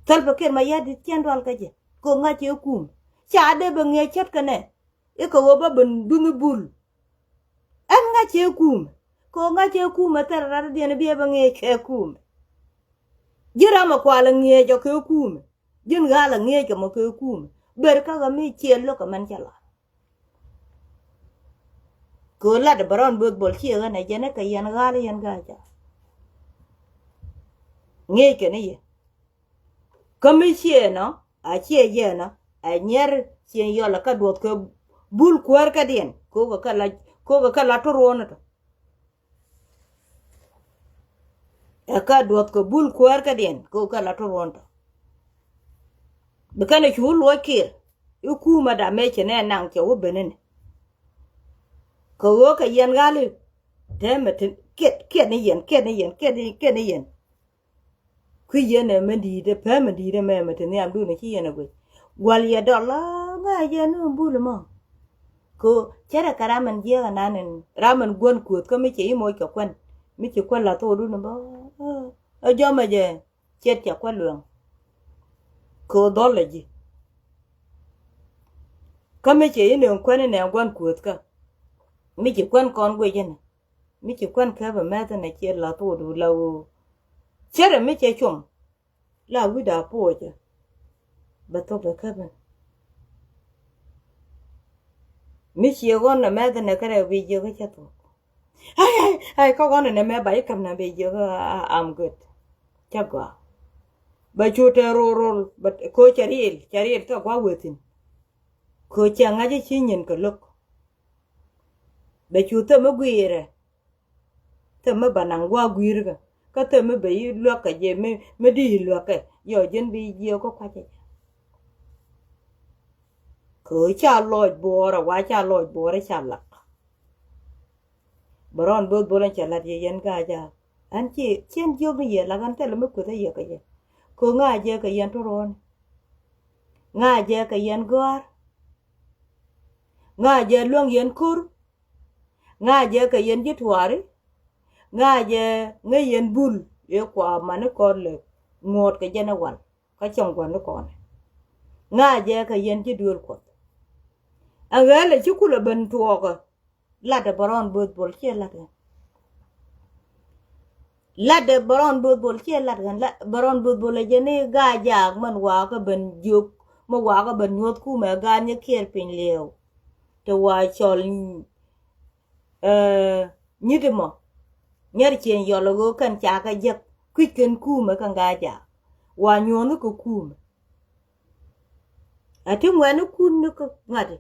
Thäl pɛ kiɛn ma ya̱t di̱t ciɛn dual kä jɛ kɛ ŋa̱c ɛ kumɛ. Ca dee bɛ ŋi̱eec cät kɛ nɛ i̱ kɛ ɣöö bä ben duŋ i̱ bul. Ɛn ŋa̱c ɛ kumɛ kɛ ŋa̱c ɛ kumɛ thäl raadädiɛn i̱ biɛ bɛ ŋi̱eec kɛ kumɛ. Ji̱ ram ɛ kual ɛ ŋi̱eec ɔ kɛ kumɛ. Ji̱n ɣa̱l ɛ ŋi̱eec kɛ mɔ kɛ kumɛ. Ber kä ɣä mi ciɛ lo̱k kɛ mɛn cɛ la. Kɛ ɣöö lat bɛ rɔn böth bol ciɛ ɣän ɛ jɛn ɛ kɛ yɛn ɣa̱l yɛn Gaa-jaak. Ŋi̱eec kɛ ni yɛ. Kä mi ciɛ nɔ a ciɛ yɛ nɔ ɛ nyiɛr ciɛ yɔl ɛ kä duɔth kɛ bul kuäär kädiɛn. Kɛ ɣöö kɛ la, kɛ ɣöö kɛ la turuɔn ɛ tɔ. Ɛ kä duɔth kɛ bul kuäär kädiɛn kɛ ɣöö kɛ la turuɔn tɔ. Bi kɛn ɛ cu luɔc Kiir i̱ kumɛ da mëë ci nɛ naŋ cɛ wä ben ni. Kɛ ɣöö kɛ yɛn ɣa̱li tɛmɛ ti kiɛt, kiɛt ni yɛn, kiɛt ni yɛn, kiɛt ni, kiɛt ni yɛn. Kui̱ yɛn ɛ mɛ di̱i̱t ɛ pɛmɛ di̱i̱t ɛ mɛmɛ ti nhiamdun ɛ ci yɛn ɛ guic. Gua̱l yɛ dɔl la ŋa̱c yɛn ni bul mɔ. Kɛ ɣöö cärɛ kɛ ram ɛn jiɛk ɛnan ɛn ram ɛn guän kuäth kä mi cɛ i̱ moc kɛ kuän mi ci kuän la thokdun ɛ bä. Ɛ jɔmɛ jɛ. Ciɛt cɛ kuäär lueŋ. Kɛ ɣöö dhɔl ɛ ji̱. Kä mi cɛ i̱ nööŋ kuän inɛ gua̱n kuäthkä. Mi ci kuän kɔn guic inɛ. Mi ci kuän käp ɛ mɛth inɛ ciɛ la̱th wut wut la ɣöö. Cärɛ mi cɛ cuɔm. La wi̱cdɛ a puɔcä. Bɛ thok bɛ käp inɛ. Mi ciɛ ɣɔn ɛ mɛth inɛ kärɛ bi jiök kä cä thok. Ai, ai, ai, kä ɣɔn inɛ mɛ ba i̱ käm na bi jiök, ah, I'm good. Cä gɔaa. Bɛ cu te rol rol, bɛ ko cɛ riil, cɛ riil thok gua̱ wethin. Ko cɛ ŋa̱c i̱ ci nyin kɛ lo̱k. Bɛ cu thäm i̱ guiirɛ. Thäm i̱ ba naŋ gua̱ gui̱i̱r kɛ. Kä thäm i̱ bɛ i̱ luäk kɛ jɛ mi, mi di i̱ luäk kɛ. Yɔ ji̱n bi jiök kä kua̱cä jɛ. Ko ca lɔc buɔɔrɛ, wa ca lɔc buɔɔrɛ ca lak. Bɛ rɔn bo̱o̱th bol ɛn cɛ la̱t yɛ yɛn Gaa-jaak. Ɛn ci, ciɛn jiök ni yɛ lak ɛn thilɛ mi kueth ɛ yɛ kɛ yɛ. Ko ŋa̱c jɛ kɛ yɛn turuɔ̱ɔ̱ni. Ŋa̱c jɛ kɛ yɛn gɔ̱a̱r. Ŋa̱c jɛ luäŋ yɛn ko̱r. Ŋa̱c jɛ kɛ yɛn ji̱ tuaari. Ŋa̱c jɛ ŋäc yɛn bul. Yɛ kua mani kɔn lɛ ŋuɔ̱ɔ̱t kɛ jɛn ɛ wal. Kä cäŋ gua̱n ni kɔn. Ŋa̱c jɛ kɛ yɛn ji̱ duëël Kuɔth. Ɛ ɣɛl ɛ ci kulɛ ben tuɔɔkä. Latdɛ bɛ rɔn bo̱o̱th bol ciɛ latdɛ. Lat de Brown Bol Bol, ciɛ lat ɣän, lat Brown Bol Bol ɛ jɛ ni Gaa-jaak mɛn wakä ben jiök, mɛ wakä ben nyuɔth kumɛ gaat ni kiɛɛr piny liɛɛw. Te wa cɔl, eh, nyit mɔ. Nyɛr cieŋ yɔl ɣöö kɛn ca kɛ jek kui̱c kɛn kumɛ kɛn Gaa-jaak. Wa nyuɔth ni kɛ kumɛ. A ti ŋuɛ̈ni kun ni kä ŋa̱t.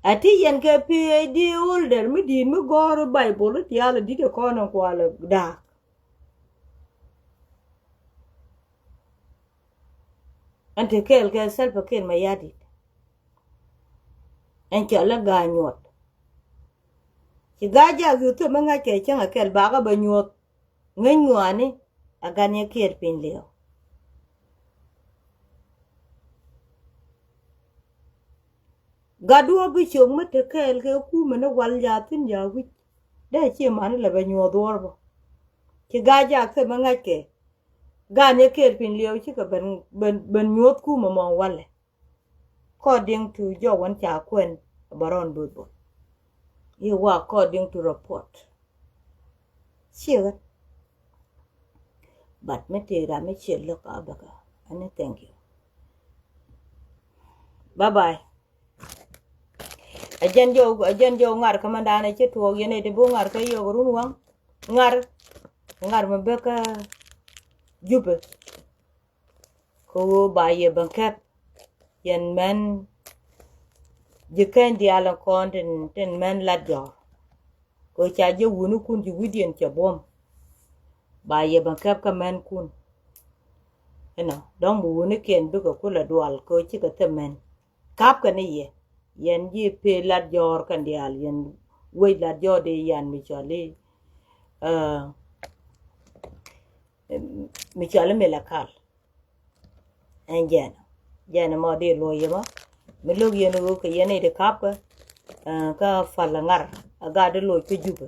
A ti yɛn kɛ P H D holder mi di̱i̱t mi gɔ̱r Baibol diaal a di̱t ɛ kɔn in kual da̱a̱k. Ɛn te kɛɛl kɛ Salva Kiir Mayardit. Ɛn cɔl ɛ Gaa-nyuɔt. Ci Gaa-jaak yuth thom mi ŋa̱c kɛ cäŋ ɛ kɛl bakä bɛ nyuɔth. Ŋäc ŋuani a gat ni kiɛɛr piny liɛɛw. Gat duɔ̱ɔ̱p bi cok mi te kɛɛl kɛ kumɛ ni wal ya thi̱n ya wi̱c. Dee cie mani lɛ bɛ nyuɔth wuɔr bä. Ci Gaa-jaak thom mi ŋa̱c kɛ. Gat ni kiɛɛr piny liɛɛw cikɛ ben, ben, ben nyuɔth kumɛ mɔ walɛ. According to jɔw wän ca kuɛn Brown Bol Bol. I̱ wa according to report. Ciɛ ɣän. But mi tëë ram mi ciɛ look a bäkä. Ɛn ni thank you. Bye bye. A jɛn jɔw, a jɛn jɔw ŋa̱r kä mɛn da̱a̱n ɛ ci tuɔɔk yɛn ɛ ti bi ŋa̱r kä yɔk run waŋ. Ŋa̱r, ŋa̱r mi bäkä Jubɛ. Kɛ ɣöö ba yɛ ben kɛp yɛn mɛn ji̱ keny diaal in kɔn tin, tin mɛn Latjɔɔr. Kɛ ɣöö ca ji̱ wuni kun ji̱ wi̱diɛn cɛ buɔ̱m. Ba yɛ ben kɛp kä mɛn kun. Inɔ dɔ̱ŋ bi wuni kiɛn bikɛ kulɛ dual kɛ ɣöö cikɛ thil mɛn. Kap kɛ ni yɛ. Yɛn ji̱ pee Latjɔɔr kɛn diaal yɛn wec Latjɔɔr dee yan mi cɔli. Ɛ, mi cɔli mi la kal. Ɛn jɛn. Jɛn mɔ di luɔy yɛ mɔ. Mi lo̱k yɛn ɣöö kɛ yɛn i̱ ti kapkɛ. Ɛ, kä pal ŋa̱r a gat di loc kä Jubɛ.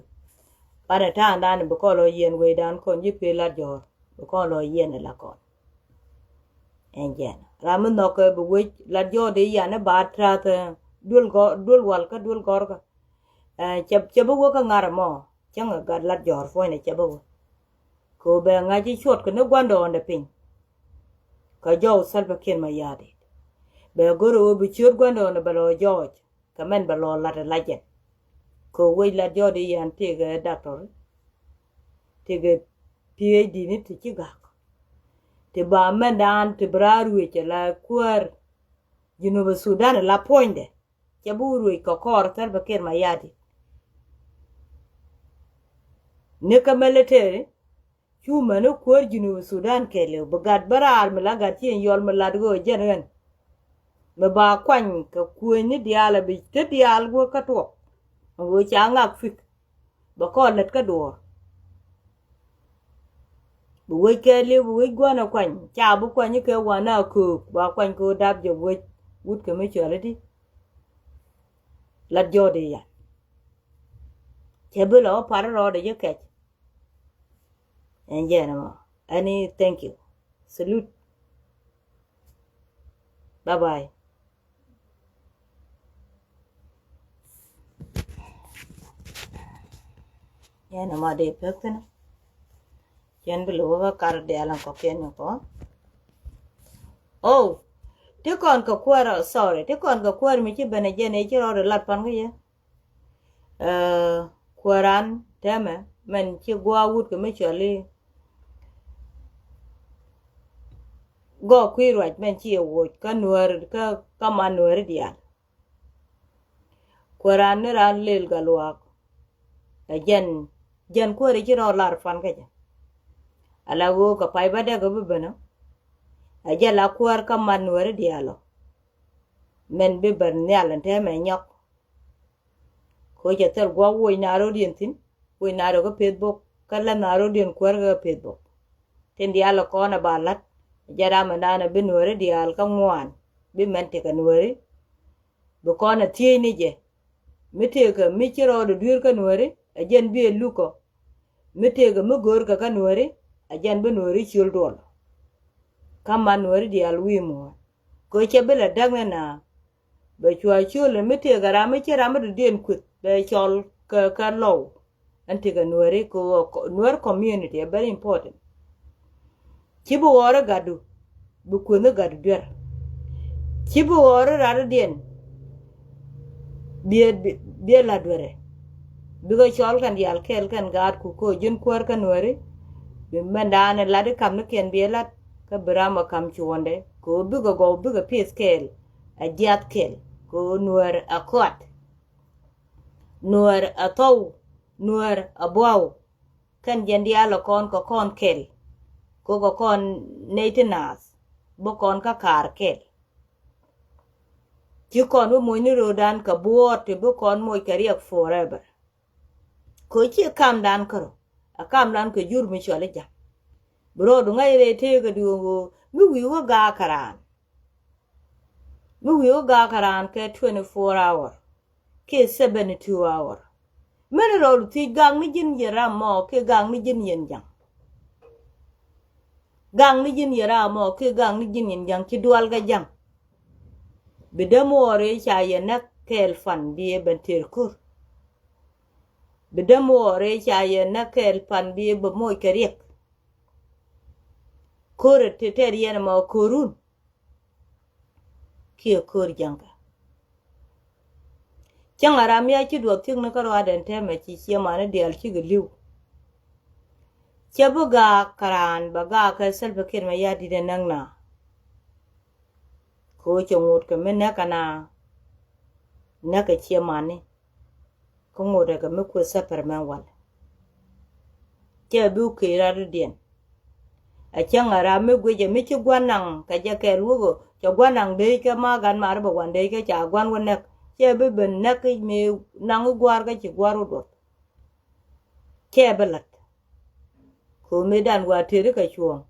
Banɛ ta̱a̱ŋ dan bi kɔn lɔ yɛn wecdan kɔn ji̱ pee Latjɔɔr. Bi kɔn lɔ yɛn ila kɔn. Ɛn jɛn. Ram mi nhɔk kɛ bi wec Latjɔɔr di yan i̱ ba trath, ɛ, duel gɔr, duel wal kä duel gɔr kä. Ɛ, cɛ, cɛ bi wä kä ŋa̱r mɔ. Cäŋ ɛ gat Latjɔɔr puɔ̱nydɛ cɛ bi wä. Kɛ ɣöö bɛ ŋa̱c i̱ cuɔt kɛ ni gua̱ndɔɔŋdɛ piny. Kɛ jɔw Salva Kiir Mayardit. Bɛ go̱r ɣöö bi ciöt gua̱ndɔɔŋdɛ bɛ lɔ jɔɔc. Kɛ mɛn bɛ lɔ lat ɛ lacɛn. Kɛ ɣöö wec Latjɔɔr di yan tëëkɛ doctor. Tëëkɛ P H D ni ti ci gak. Ti ba mɛn dan ti bi raar wi̱i̱ cɛ la kuäär. Junub Sudan la puɔ̱nydɛ. Cɛ bi wä ruëc kɛ kɔɔr Salva Kiir Mayardit. Ni kä military, cu mɛn ni kuäär Junub Sudan kɛɛliw, bi gat bä raar mi la gat ci ɛn yɔl mi lat ɣöö jɛn ɣän. Mi ba kuany kɛ kuëëny ni diaal a bi te diaal guäk kä tuɔk. Ɣöö ca ŋak fik. Bɛ kɔn lät kä duɔ̱ɔ̱r. Bi wec kɛ liw, bi wec gua̱n ɛ kuany. Ca bi kuany kɛ wan a köök, ba kuany kɛ dap jɛ wec. Wut kɛ mi cuali di. Lat jɔɔdi yan. Cɛ bi lɔ wä par rɔɔdɛ jɛ kɛc. Ɛn jɛn ɛmɔ. Ɛni, thank you. Salute. Bye bye. Yɛn ɛmɔ dee pek thin. Cɛn bi lo̱k kä kar diaal in kɔkiɛn ni kɔ. Oh, ti kɔn kɛ kuäär, sorry, ti kɔn kɛ kuäär mi ci ben ɛ jɛn ɛ ci rɔɔdɛ lat pan kä yɛ. Ɛ, kuääran tɛmɛ mɛn ci gua̱a̱ wut kɛ mi cuali. Gɔɔ kui̱ ruac mɛn ci ɛ woc kä nuääri, kä, kä man nuääri diaal. Kuääran ni ran lel Gatluak. Ɛ jɛn, jɛn kuääri ci rɔ lar pan kä jɛ. Ala ɣöö kɛ pay bä dɛk ɛ bi ben ɔ. Ɛ jɛn la kuäär kä man nuääri diaal ɔ. Mɛn bi ben nhial ɛn tɛmɛ nyɔk. Kɛ cɛ thil gua̱a̱k woc na rɔ̱diɛn thi̱n, woc na rɔ kä Facebook, kä lɛn na rɔ̱diɛn kuäär kä Facebook. Tin diaal kɔn a ba la̱t, jɛ ram ɛn da̱a̱n a bi nuääri diaal kä ŋuan, bi mɛn tekɛ nuääri. Bi kɔn a thiec ni jɛ. Mi tëëkä mi ci rɔɔdɛ dueer kä nuääri, a jɛn bi ɛ lukɔ. Mi tëëkä mi go̱o̱rkɛ kä nuääri, a jɛn bi nuääri ciöl duɔl. Kä man nuääri diaal wi̱i̱ muɔ̱ɔ̱n. Kɛ cɛ bi la däk ni na. Bɛ cua ciöl mi tëëkɛ ram mi ci ram mi dɔ̱diɛn kueth bɛ cɔl kɛ, kɛ lɔw. Ɛn tekɛ Nuääri kɛ ɣöö Nuäär community ɛ very important. Ci bi ɣɔr i̱ gatdu bi kuënh i̱ gatdu duer. Ci bi ɣɔr i̱ ratidiɛn bi ɛ, bi ɛ la̱t duerɛ. Bikɛ cɔl kɛn diaal kɛɛl kɛn gaatku kɛ ɣöö ji̱n kuäär kä Nuääri. Bi mɛndan ɛ lat i̱ kamnikiɛn bi ɛ lat kä bi ram ɛ ka̱m cuɔ̱ɔ̱ndɛ kɛ ɣöö bikɛ gɔw bikɛ pieth kɛɛl. Ɛ jiath kɛl kɛ ɣöö Nuäär ɛ kɔat. Nuäär ɛ thɔw. Nuäär ɛ buaw. Kɛn jɛn diaal ɛ kɔn kɛ kɔn kɛl. Kɛ kɛ kɔn nɛy ti naath bi kɔn kä kaar kɛl. Ci kɔn bi moc ni ro̱o̱dan kɛ buɔɔt ti bi kɔn moc kɛ riɛk forever. Kɛ ɣöö ci kamdan kärɔ ɛ kamdan kɛ jur mi cɔl i̱ ja̱ŋ. Bi rɔɔdu ŋa̱c rɛy tëëkädu ɣöö mi wi̱i̱ wä gaak kɛ raan. Mi wi̱i̱ wä gaak kɛ raan kɛ twenty four hour kiɛ seventy two hour. Mɛn rɔɔdu thiec gaak ni ji̱n yɛ ram mɔ kiɛ gaak ni ji̱n yɛn ja̱ŋ. Gaak ni ji̱n yɛ ram mɔ kiɛ gaak ni ji̱n yɛn ja̱ŋ ci dual kɛ ja̱ŋ. Bi däm ɣɔr ëë ca yɛ näk kɛɛl pan bi ɛ ben tëër ko̱r. Bi däm ɣɔr ëë ca yɛ näk kɛɛl pan bi ɛ bä moc kɛ riɛk. Ko̱r ɛ tɛt yɛn ɛmɔ ko̱run. Kiɛ ko̱r ja̱ŋkä. Cäŋ a ram ya ci duɔth thiäk ni kä ruaadɛn tɛmɛ ci ciɛmani diaal cikɛ li̱w. Cɛ bi gaak kɛ raan bɛ gaak kɛ Salva Kiir Mayardit ɛ näk na. Kɛ ɣöö cɛ ŋot kɛ mi näk kɛ na. Näk kɛ ciɛmani. Kä ŋot ɛ kɛ mi kueth thäpɛr mɛn wal. Cɛ bi wä kec rat rɔ̱diɛn. Ɛ cäŋ ɛ ram mi guic ɛ mi ci gua̱n naŋ kɛ jɛ kɛɛl wä ɣöö cɛ gua̱n naŋ dee kɛ ma gan mar bɛ gua̱n dee kɛ ca gua̱n wä näk. Cɛ bi ben näk i̱ mi naŋ i̱ gua̱a̱r kä ci gua̱a̱r wä duɔth. Cɛ bi la̱t. Kɛ ɣöö mëëdan wa tëëri kɛ cuɔ̱ɔ̱ŋ.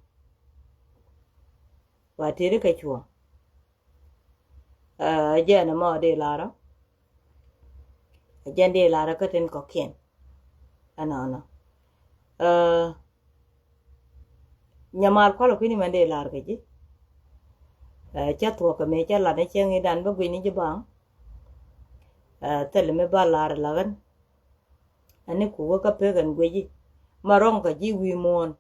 Wa tëëri kɛ cuɔ̱ɔ̱ŋ. Ɛ jɛn ɛmɔ dee larä. Ɛ jɛn dee larä kä tin kɔ̱kiɛn. Ɛnɔnɔ. Ɛ nyamal kualɛ kui̱ni mɛn dee lar kɛ ji̱. Ɛ cä thuɔ̱k kɛ mëë cä lat ni cäŋ i̱dan bä gui̱ni ji̱ baŋ. Ɛ thil mi ba lar la̱kän. Ɛni kukɛ kä pek ɛn guici ma rɔ̱ŋ kɛ ji̱ wi̱i̱ muɔ̱ɔ̱n.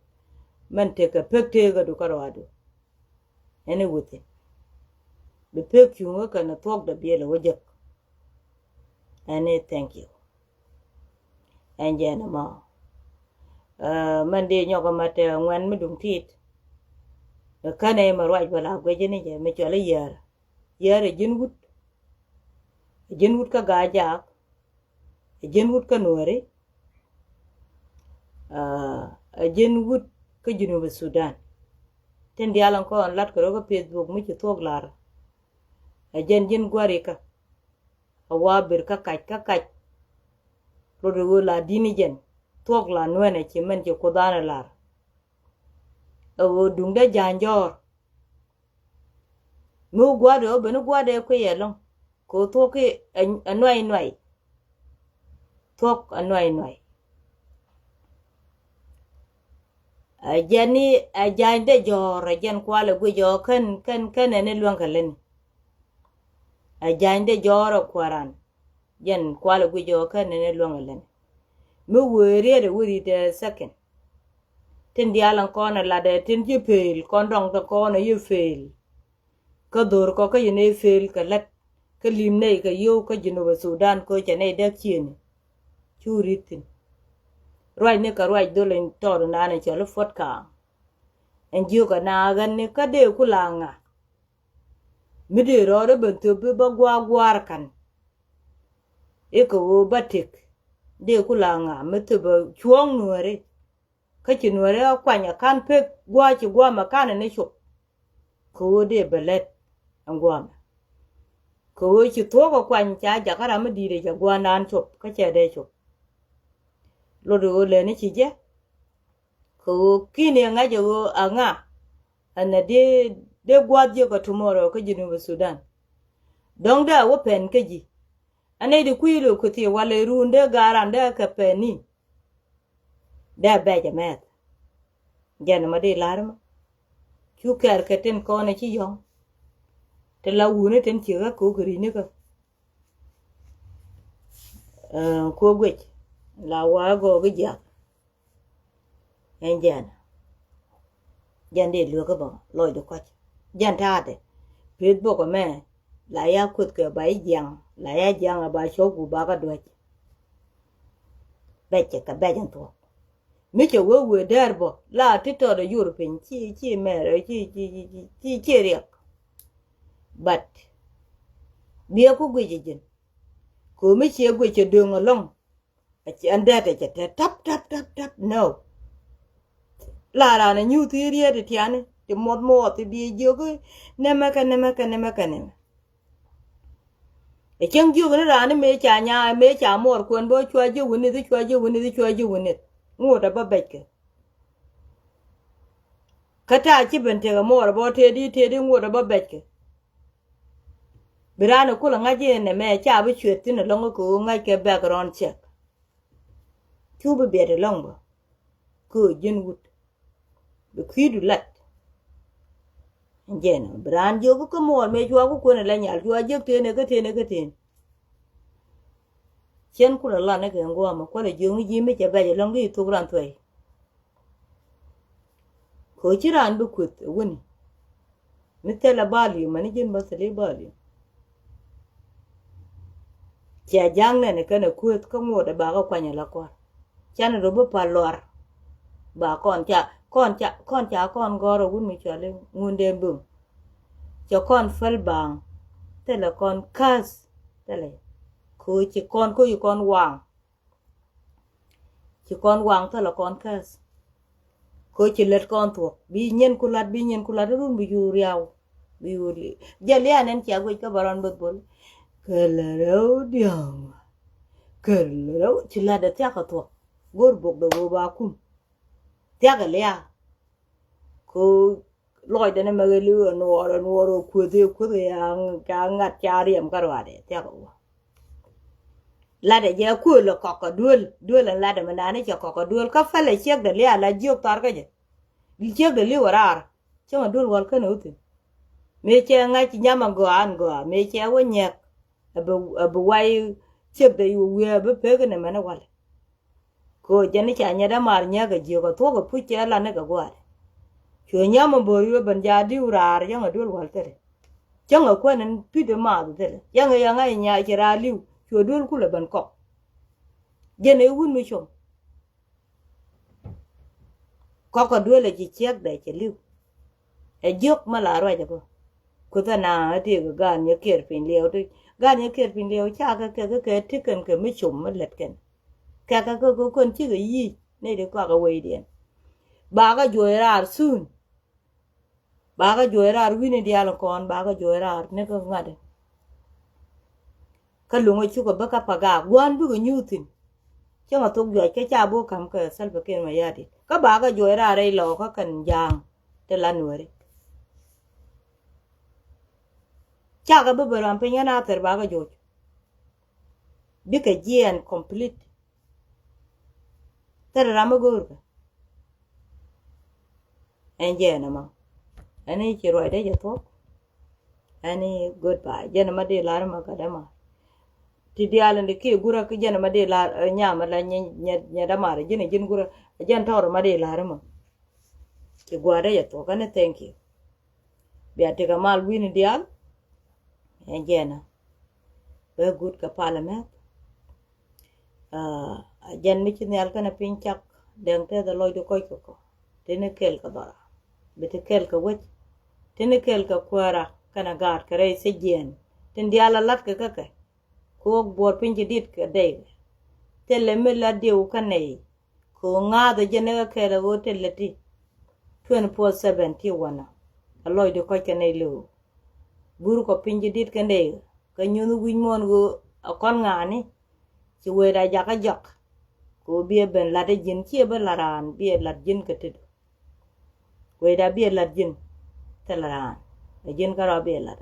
Mɛn tekɛ pek teekädu kä ruaadu. Ɛni within bi pek cuŋä kɛn thuɔ̱k dɛ biɛl ɛ wä jek. Ɛni thank you. Ɛn jɛ ɛn ɛmɔ. Mɛn di nyɔk ɛmɛ tɛ ŋuɛn mi duŋ tit. Kɛn ɛ mɛ ruac bɛ la guici ni jɛ mi cual i̱ yäär. Yäär ɛ ji̱n wut. Ɛ ji̱n wut kä Gaajak. Ɛ ji̱n wut kä Nuääri. Ɛ ji̱n wut kä Junub Sudan. Tin diaal ɛn kɔn lat kɛ rɔ kä Facebook mi ci thuɔ̱k lar. Ɛ jɛn ji̱n gua̱rikä. Ɛ wa ber kä kac kä kac. Rot ɛ ɣöö la di̱n i̱ jɛn thuɔ̱k la nuɛn ɛ ci mɛn ci Kuoth an ɛ lar. Ɛ ɣöö duŋdɛ ja̱a̱ny jɔ̱ɔ̱r. Mi wä gua̱a̱r dee wä ben i̱ gua̱a̱r dee kui̱ ɛlɔ̱ŋ kɛ wä thuɔ̱k i̱ ɛ nuay nuay. Thuɔ̱k ɛ nuay nuay. Ɛ jɛn i̱ ɛ ja̱a̱ny dee jɔ̱ɔ̱r ɛ jɛn kualɛ guic ɔ kän kän kän ɛn i̱ luäŋ kɛ lätni. Ɛ ja̱a̱ny dee jɔ̱ɔ̱r ɛ kua̱ran. Jɛn kualɛ guic ɔ kän ɛn i̱ luäŋ kɛ lätni. Mi wee riet ɛ wä riet ɛ second. Tin diaal ɛn kɔn ɛ lat ɛ tin ci pëël kɔn rɔ̱ŋ te kɔn ɛ yi pëël. Kä dho̱r kɔ kä yi nɛy pëël kɛ lät kä li̱m nɛy kɛ yio̱w kä Jinub Sudan kä cɛ nɛy däk ciëëni. Cu ri̱t thi̱n. Ruacni kɛ ruac dhol in tɔɔt in naan in cɔl i̱ Puɔt Kaŋ. Ɛn jiök ɛ na ɣän ni kä dee ku la ŋa. Mi dee rɔɔd i̱ ben thöp i̱ bä gua̱a̱r gua̱a̱r ka̱n. I̱ kɛ ɣöö bä tëk dee ku la ŋa mi thöp ɛ cuɔ̱ɔ̱ŋ Nuääri. Kä ci Nuääri ɛ kuany ɛ ka̱n pek gua̱a̱ ci gua̱a̱ mɛ ka̱n ɛ ni cop. Kɛ ɣöö dee bɛ lät ɛn gua̱a̱ mɛ. Kɛ ɣöö ci thuɔ̱k ɛ kuany ca jakä ram mi di̱i̱t ɛ cɛ gua̱a̱ndan cop kä cɛ dee cop. Lot ɛ ɣöö lɛni ci jɛ. Kɛ ɣöö ki̱n ɛ ŋa̱c ɛ ɣöö a ŋa. Ɛn ɛ dee, dee gua̱a̱th jiök ɛ tomorrow kä Jinub Sudan. Dɔ̱ŋ dee a wä pɛn kä ji̱. Ɛ nɛy di kui̱ lo̱k kɛ thiee walɛ run dee ga̱a̱ran dee kɛ pɛn ni. Dee a bɛc ɛ mɛth. Jɛn ɛmɔ dee la̱r ɛmɔ. Cu kɛɛr kɛ tin kɔn ɛ ci yɔ̱ŋ. Ti la wuni tin ciekä ko̱o̱k kɛ ri̱cni kä. Ɛ, ko̱o̱k guic. La wa gɔɔ ki jiak. Ɛn jɛn. Jɛn dee luekä bä lɔcdɛ kɔc. Jɛn ta̱a̱dɛ. Peth bok ɛmɛ. La ya kueth kɛ ba i̱ jiaŋ. La ya jiaŋ ɛ ba cɔk gup ba kä duäc. Bɛc kɛ kɛ bɛc ɛn thuɔ̱k. Mi cɛ wee wee dɛɛr bä la ti tɔɔt ɛ yur piny ci ci mɛɛr ci ci ci ci ci riɛk. But biɛ ku guic ɛ ji̱n. Ko̱mi ciɛ guic cɛ döŋ ɛlɔ̱ŋ. Ɛn dɛɛt ɛ cɛ tɛt tap tap tap tap no. La raan ɛ nyuuth i̱ riet ɛ tiani ti muɔth muɔth i̱ bi jiök i̱ nɛmɛ kɛ nɛmɛ kɛ nɛmɛ kɛ nɛmɛ. Ɛ cäŋ jiök ni raan i̱ mëë ca nyaai mëë ca muɔɔr kuɛn bä cua jiök wi̱nith i̱ cua jiök wi̱nith i̱ cua jiök wi̱nith. Ŋot ɛ bä bɛckɛ. Kä ta̱a̱ ci ben tekɛ muɔɔr ɛ bä tëëdi tëëdi ŋot ɛ bä bɛckɛ. Bi raan ɛ kulɛ ŋa̱c in ɛmɛ ca bi cuet thi̱n ɛlɔ̱ŋ kɛ ɣöö ŋa̱ckɛ background check. Cu bi biɛt ɛlɔ̱ŋ bä kɛ ɣöö ji̱n wut. Bi kui̱du lat. Jɛn bi raan jiök kä muɔɔr mëë cua ku kuën ɛ la nyal cua jiäk tëën ɛ kä tëën ɛ kä tëën. Cien kulɛ lan ɛ kɛ ŋuɔmɛ kualɛ jiök ni ji̱ mi cɛ bɛc ɛlɔ̱ŋ di thok ran thuɛy. Kɛ ɣöö ci raan bi kueth ɛ wuni. Mi thilɛ volume mani ji̱n bä thili volume. Cia ja̱ŋ nɛn kɛn ɛ kueth kä ŋot ɛ bakä kuany ɛ la kua̱r. Can rɔ bi pal luar. Ba kɔn ca kɔn ca kɔn ca kɔn gɔ̱r ɛ wun mi cɔali ŋundɛ böŋ. Cɛ kɔn päl baŋ. Thilɛ kɔn käth. Thilɛ. Kɛ ɣöö ci kɔn kä yi kɔn waŋ. Ci kɔn waŋ thilɛ kɔn käth. Kɛ ɣöö ci lät kɔn thuɔ̱k bi nyin ku lat bi nyin ku lat run bi yuur riaw. Bi yuur jɛ lian ɛn cia guic kä bä rɔn bäth bol. Kɛl rɛw diɔ̱ŋ. Kɛl rɛw ci lat ɛ thiak ɛ thuɔ̱k. Go̱r bok dɛ ɣöö ba kum. Thiak ɛ lia̱a̱. Kɛ ɣöö lɔcdɛ ni mɛ ɣä li̱w ɛ nuɔɔr ɛ nuɔɔr ɛ kueth ɛ kueth ɛ ca ŋa̱t ca riɛm kä ruaadɛ thiak ɛ wä. Latdɛ jɛ kuël ɛ kɔk kɛ duel duel ɛn latdɛ mi nani cɛ kɔk kɛ duel kä pälɛ ciekdɛ lia̱a̱ la jiök thar kä jɛ. Ciekdɛ li̱w ɛ raar. Cäŋ ɛ duel wäl känɛ wä thi̱n. Mëë cɛ ŋa̱c nyam ɛ gɔaa ɛn gɔaa mëë cɛ wä nyɛk. Ɛ bi ɛ bi way ciekdɛ wiee ɛ bi pek ɛn ɛmɛn ɛ walɛ. Kɛ ɣöö jɛn i̱ ca nyɛ dämaar nyääk ɛ jiök ɛ thuɔ̱k ɛ puc cɛ lan ni kɛ gua̱a̱r. Cuɛ nyam ɛ bo̱o̱r yio̱ ben jaa di̱w raar yäŋ ɛ duel wäl thilɛ. Cäŋ ɛ kuän ɛn pi̱t ɛ maath thilɛ yäŋ ɛ yäŋ ɛ nyaay ci raar li̱w cuɛ duel kulɛ ben kɔk. Jɛn ɛ wun mi com. Kɔk ɛ duel ɛ ci ciɛkdɛ cɛ li̱w. Ɛ jiök mä la ruac ɛ bä. Kuth ɛ na ɛ tëëk ɛ gaat nyɛ kiɛɛr piny liɛw ti gaat nyɛ kiɛɛr piny liɛw ca kɛ kɛ kɛ kɛ ti kɛn kɛ mi com mi lät kɛn. Kɛkɛ kä kä kön cikɛ yic ni di kɔakɛ wecdiɛn. Bakä juɔc raar thun. Bakä juɔc raar wi̱ni diaal kɔn bakä juɔc raar ni kä ŋa̱t. Kä luŋä cukɛ bä kä pagaak gua̱a̱n bikɛ nyuuthin. Cäŋɛ thok juɔc kä ca bok ka̱m kɛ Salva Kiir Mayardit kä bakä juɔc raar rɛy lɔɔkä kɛn ja̱a̱ŋ ti la nuääri. Cakɛ bä bä ram piny ɣän a thɛr bakä joc. Bikɛ jiɛɛn complete. Thɛr ram mi go̱o̱rkɛ. Ɛn jɛɛn ɛmɔ ɛn i̱ ci ruacdä jɛ thuɔ̱k. Ɛn i̱ goodbye jɛn ɛmɔ di lar ɛmɔ kä dämar. Ti diaal in di kiɛ gurä ki jɛn ɛmɔ di lar nyam ɛla nyɛ dämar ji̱n ɛ ji̱n gurä. Ɛ jɛn tɔɔr ɛmɔ di lar ɛmɔ. Ci gua̱a̱r dee yɛ thuɔ̱k ɛn i̱ thank you. Bia tekɛ mal wi̱ni diaal. Ɛn jɛɛnä bɛ guut kɛ pal ɛmɛ. Jɛn mi ci nhial kɛnɛ piny cak dɛŋ tɛth ɛ lɔcdi kɔc kɛ kɔ. Tini kɛl kɛ dhɔra bi ti kɛl kɛ wec. Tini kɛl kɛ kuäära kɛnɛ gaat kɛ rɛy thiec jiɛɛn. Tin diaal ɛ lat kɛ kä kɛ. Kɛ ɣöö buɔɔr piny ci dit kɛ dɛy kɛ. Thilɛ mi la diw kä nɛy. Kɛ ɣöö ŋa̱a̱th ɛ jɛn ɛ kɛ kɛɛl ɛ ɣöö thilɛ ti. Twenty four seven ti wanɔ. Ɛ lɔcdi kɔc kɛ nɛy lëë ɣöö. Guur kɔ piny ci dit kɛ nɛy kɛ nyuuth wi̱c muɔ̱ɔ̱n ɣöö ɛ kɔn ŋa̱a̱ni. Ci wecda jakä jɔk. Kɛ ɣöö biɛ ben lat ɛ ji̱n ciɛ ben la raan biɛ lat ji̱n kɛ tetdu. Wecda biɛ lat ji̱n. Thilɛ raan ɛ ji̱n kärɔa biɛ lat.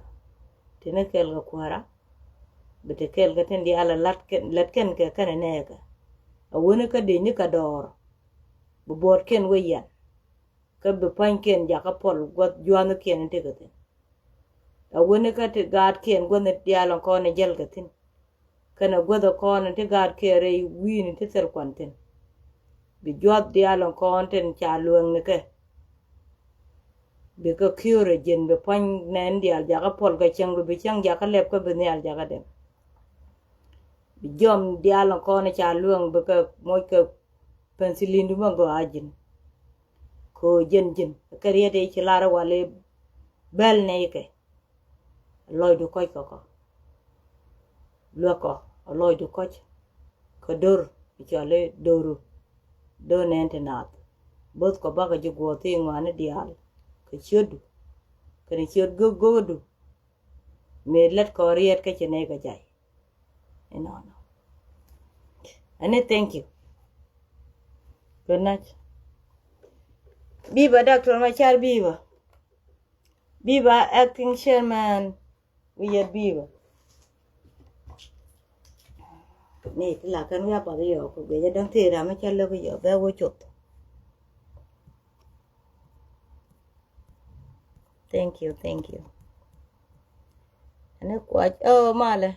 Tini kɛɛl kɛ kuäärä. Bi ti kɛɛl kɛ tin diaal ɛ lat kɛn kɛ kɛn ɛ nɛɛkɛ. Ɛ wäni kä dec ni kɛ dɔɔr. Bi buɔɔtkiɛn wec yɛn. Kä bi pa̱nykiɛn jakä puɔl gua̱th jua̱thnikiɛn in tekɛ thi̱n. Ɛ wäni kä ti gaatkiɛn gua̱thni diaal in kɔn in jäl kɛ thi̱n. Pɛn a guäth a kɔn ti gaat kiɛ rɛy wi̱i̱ni ti thil kuan thi̱n. Bi juɔth diaal in kɔn tin ca lueŋ ni kɛ. Bikɛ kiöörä ji̱n bi pua̱ny nɛn diaal jakä puɔl kɛ cäŋ bi bi cäŋ jakä lɛp kä bi nhial jakä dɛm. Bi jɔm diaal in kɔn ca lueŋ bikɛ moc kɛ penicillindu mɛ gɔaa ji̱n. Kɛ ɣöö ji̱n ji̱n kɛ riet i̱ ci lar i̱ wal i̱ bɛl nɛy kɛ. Lɔcdu kɔc kɔkɔ. Luäk kɔ a lɔcdu kɔc. Kɛ dor i̱ cɔl i̱ doru. Dor nɛn ti naath. Bo̱th kɔ bakɔ ji̱ guɔ̱ɔ̱th i̱ ŋuani diaal. Kɛ ciötdu. Kɛnɛ ciöt göök göökdu. Mëë lät kɔ riet kä ci nɛy kɛ jay. Inɔnɔ. Ani thank you. Good night. Biba, Doctor Machar Biba. Biba, acting chairman. Wi̱i̱ yɛt Biba. Ni ti la kɛn wi̱i̱ a path yɔɔk kɛ guic a däŋ tëë ram mi cä lök yɔɔk bɛ wä cuth. Thank you, thank you. Ani kuac, oh, malɛ.